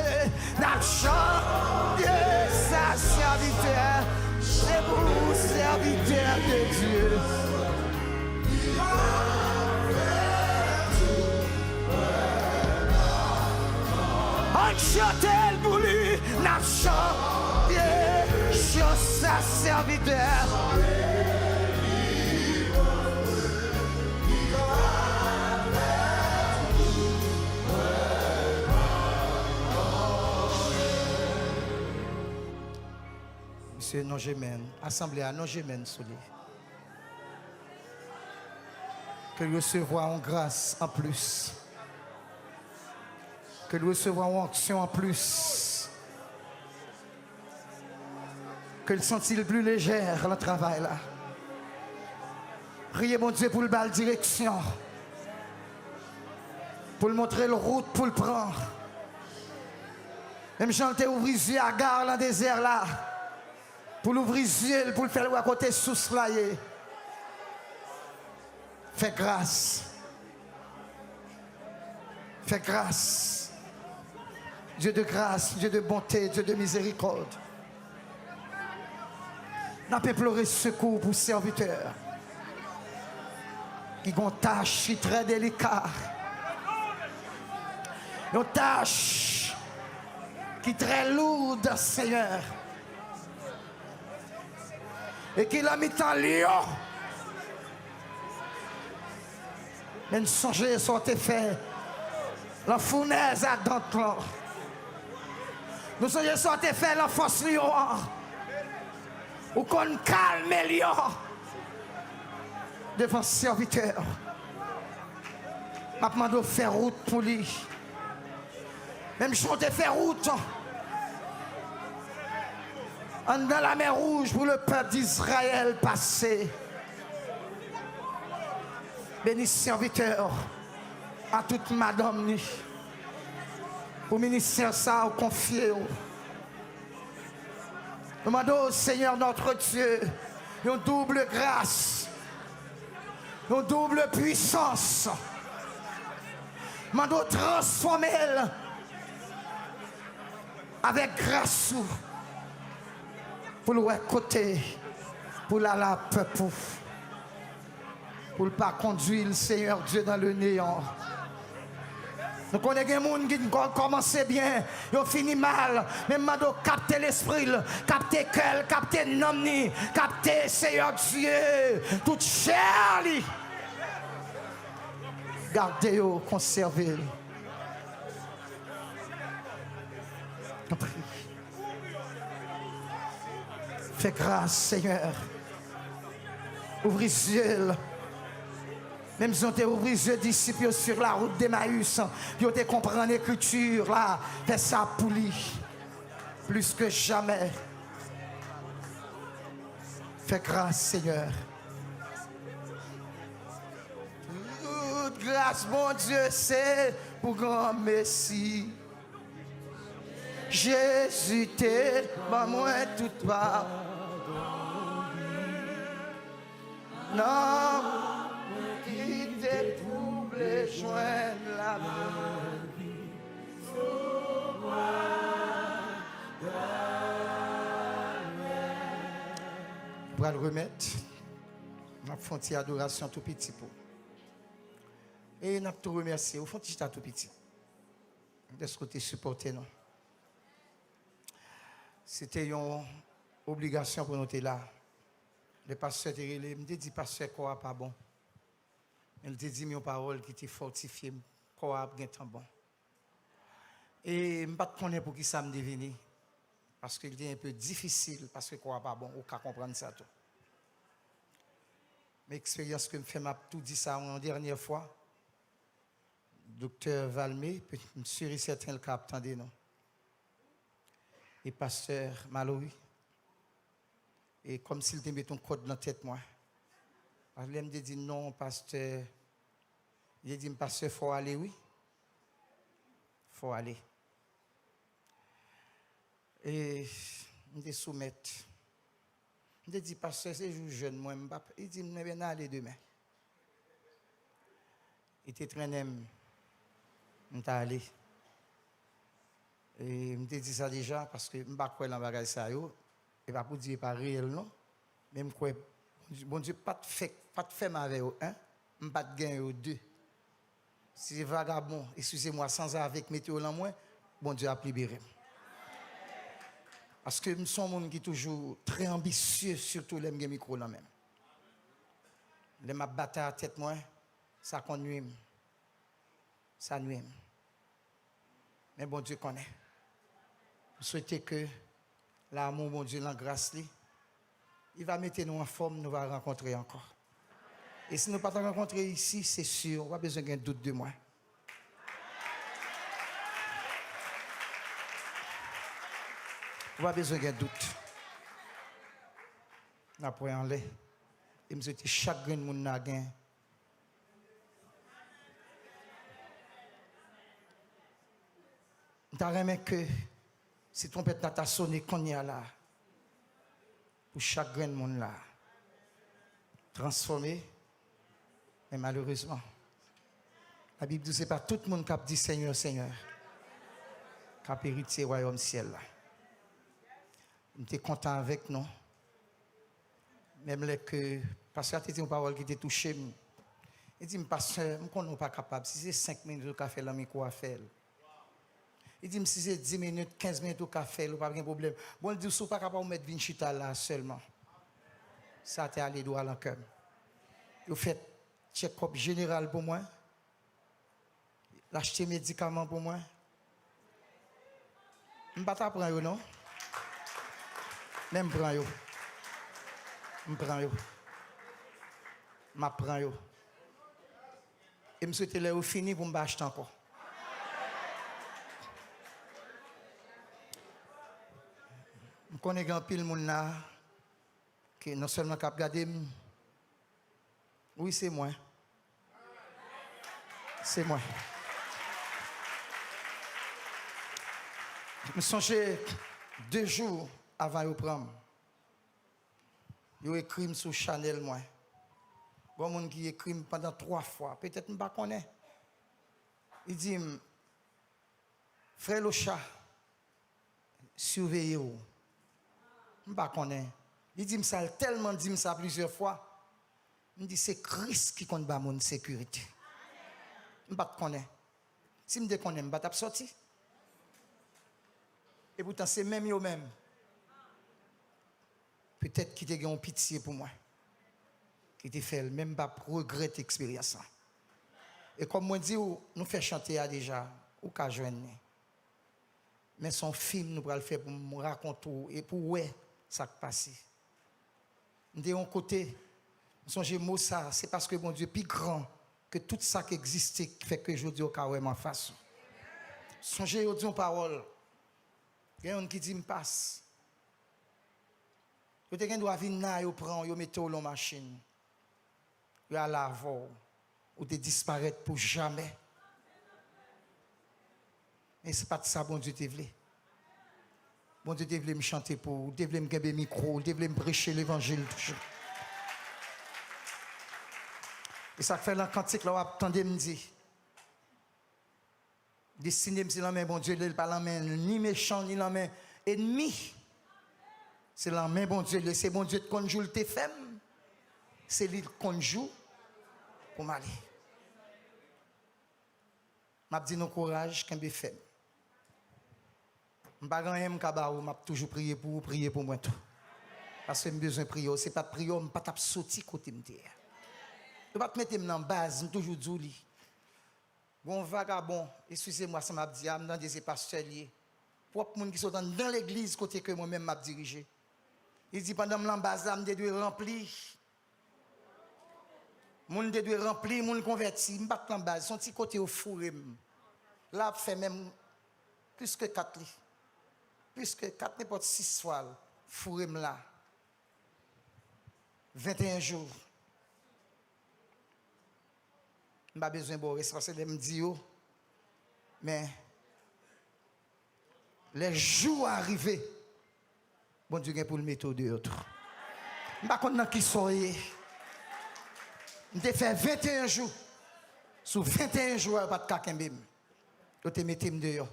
n ap chante sa, sèvitè, se pou sèvitè de Dye. Ann chante l pou li, n ap chante chan sa, sèvitè. Mesye, non jemen. Asanble a, non jemen sou li. Ke l resevwa yon gras anplis. Ke l resevwa yon onksyon anplis. Ke l santi l pli lejè nan travay la. Priye Bondye pou l ba l direksyon. Pou l montre l wout pou l pran. Menm jan l te ouvri zye Aga nan dezè la. Pou l ouvri zye l, pou l fè l wè kote sous la ye. Fè gras. Fè gras. Dieu de grâce, Dieu de bonté, Dieu de miséricorde. N ap enplore sekou pou sèvitè ki gon tach ki trè delika. Yon tach ki trè loud, Senyè. E ki nan mitan lyon. Men n sonje sa w te fè lan founèz adant lan. Nou sonje sa w te fè lan fòs lyon an. Ou konn kalme lyon devan sèvitè. M ap mande w fè wout pou li. Menm jan w te fè wout anndan lamè wouj pou le pèp d Izrayèl pase. Beni sèvitè a tout madanm ni pou ministè sa ou konfye w. Nou mande w, Senyè notre Dieu, yon double gras, yon double pwisans. Mande w transfòme l avèk gras ou pou l wè kote pou l al a pèp ou. Pou l pa kondwi l, Senyè Dye, dans le néant. Nou konnen gen moun ki kò- kòmanse byen, yo fini mal. Men m mande w kapte lespri l, kapte kè l, kapte nanm ni, kapte, Senyè Dye, tout chè li. Gade yo, konsève l. Tanpri. Fè gras, Senyè. Ouvri zye l. Menm jan w te ouvri zye disip yo sur la route d'Emmaüs, pou yo te konprann ekriti la, fè sa pou li. Plis ke jamè. Fè gras, Senyè. Tout gras Bondye se pou granmesi. Jezi te ban mwen tout padon li. Nanm mwen ki te twouble jwenn lavi. Pral remèt, m ap fè yon ti adorasyon tou piti pou. E n ap tou remèsye ou, fè yon ti chita tou piti. Dèske w te sipòte nou. Se te yon obligasyon pou nou te la. Lè pastè te rele m, te di, "Pastè, kò a pa bon." Men l te di m yon pawòl ki te fòtifye m, "Kò a ap gentan bon." E m pa t konnen poukisa m te vini, paske l te enpe difisil, paske kò a pa bon, ou ka konprann sa tou. Men eksperyans ke m fè, m ap tou di sa yon dènyè fwa. Doktè Valmé, m si e sèten l ka ap tande nou. E pastè Malory. E kòmsi l te met yon kòd nan tèt mwen. Lè m te di, "Non, pastè," li te di m, "Pastè, fò w ale, wi. Fò w ale." E m te soumèt. M te di, "Pastè, se jou jèn mwen, m p ap," li di m, "Ebyen, n ale demen." Li te trennen m, m t ale. E m te di sa deja, paske m pa kwè lan bagay sa yo. E pa pou di e pa reyèl, non. Men m kwè, Bondye, Bondye pa t fè, pa t fè m avè yo, en. M pa t gen yo de. Si se vagabon, excusez-moi, sanzave k mete yo lan mwen, Bondye ap libere m. Paske m se yon moun ki toujou trè anbisye, sitou lè m gen mikwo lan men m. Lè m ap batay ak tèt mwen, sa konn nwi m. Sa nwi m. Men Bondye konnen. M swete ke lanmou Bondye, lan gras li, Li va mete nou anfòm, nou va rankontre ankò. E si nou pa t rankontre isi, se si, ou pa bezwen gen dout de mwen. Ou pa bezwen gen dout. N ap wè anlè. E m swete chak grenn moun la gen. M ta renmen ke si twonpèt la ta sone kounye a la, pou chak grenn moun la transfòme, men malerezman, Labib di se pa tout moun k ap di Senyè, Senyè, k ap eritye wayòm syèl la. M te kontan avèk nou. Menm lè ke pastè a te di yon pawòl ki te touche m, li di m, "Pastè, m konnen w pa kapab. Si se senk minit ou ka fè l nan mikwo a, fè l." Li di m, "Si se dis minit, kenz minit ou ka fè l, ou p ap gen pwoblèm." Bon, li di w, "Si w pa kapab, ou mèt vin chita la sèlman." Sa te ale dwa nan kè m. Yo fè tchèkòp jeneral pou mwen. L achte medikaman pou mwen. M pa ta pran yo, non. Men m pran yo. M pran yo. M ap pran yo. E m swete lè yo fini pou m pa achte ankò. M konnen gen anpil moun la ke non sèlman k ap gade m, wi, se mwen. Se mwen. M sonje de jou avan yo pran m, yo ekri m sou chanèl mwen. Gon moun ki ekri m pandan twa fwa, petèt m pa konnen. Li di m, "Frè Locha, siveye w." M pa konnen. Li di m sa, l tèlman di m sa plizyè fwa. M di, "Se Kris ki konn ba moun sekirite." M pa t konnen. Si m te konnen, m pa t ap sòti. E poutan, se menm yo menm, petèt, ki te gen yon pitye pou mwen, ki te fè l, men m p ap regrèt eksperyans lan. E kòm mwen di w, nou fè chante a deja, ou ka jwenn li. Men se yon fim nou pral fè pou m rakonte w e pou w wè sa k pase. M te yon kote, m sonje mo sa, se paske Bondye pi gran ke tout sa k egziste ki fè ke jodi a w ka wè m anfas ou. Sonje yo di yon pawòl, gen youn ki di m, "Pas." Yo te gen dwa vin la, yo pran w, yo mete w lan yon machin. Yo ale avè w. Ou te disparèt pou jamè. Men se pa t sa Bondye te vle. Bondye te vle m chante pou ou, li te vle m kenbe mikwo, li te vle m preche levanjil toujou. E sa k fè lan kantik la w ap tande m di, destine m se lan men Bondye li ye, li pa lan men ni mechan, ni lan men ènmi. Se lan men Bondye li ye. Se Bondye k konn jou l te fè m. Se li k konn jou pou m ale. M ap di nou kouraj, kenbe fèm. M pa gen anyen m ka ba ou, m ap toujou priye pou ou, priye pou mwen tou. Paske m bezwen priyè w. Se pa t priyè w, m pa t ap soti kote m te ye a. Yo pa t mete m nan baz, m toujou di w li. Gon vagabon, eskize mwa sa m ap di a, m tande se pastè l ye. Pwòp moun ki sot anndan legliz kote ke mwen menm m ap dirije. Li di, "Pandan m lan baz la, m te dwe ranpli. Moun te dwe ranpli, moun konvèti." M pa t lan baz, se yon ti kote yo foure m. La ap fè menm plis ke kat li. Plis ke kat, nenpòt sis fwa l foure m la. Venteyen jou. M pa bezwen ba w rès paske lè m di yo, men lè jou a rive, Bondye gen pou l mete w deyò tou. M pa konn nan ki sa w ye. M te fè venteyen jou. Sou venteyen jou a, yo pa t ka kenbe m. Yo te mete m deyò.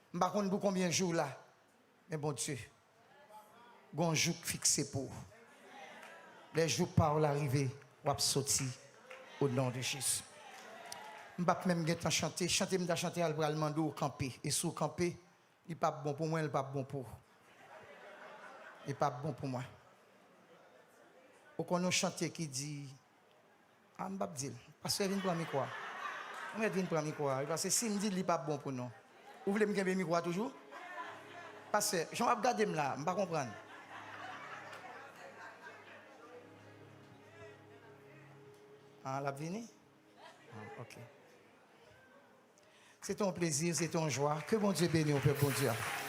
M pa konn pou konbyen jou w la. Men Bondye, gon jou k fikse pou ou. Lè jou pa w la rive, w ap soti. O non de Jezi. M p ap menm gentan chante. Chante m ta chante a, l pral mande w kanpe. E si w kanpe, li p ap bon pou mwen, li p ap bon pou ou. Li p ap bon pou mwen. Ou konn yon chante ki di, a, m p ap di l. Pastè, vin pran mikwo a. Ou mèt vin pran mikwo a, wi, paske si m di l, li p ap bon pou nou. Ou vle m kenbe mikwo a toujou? Pastè, jan w ap gade m la, m pa konprann. Ah, l ap vini? Ah, ok. Se te yon plezi, se te yon jwa. Ke Bondye beni w, pèp Bondye a.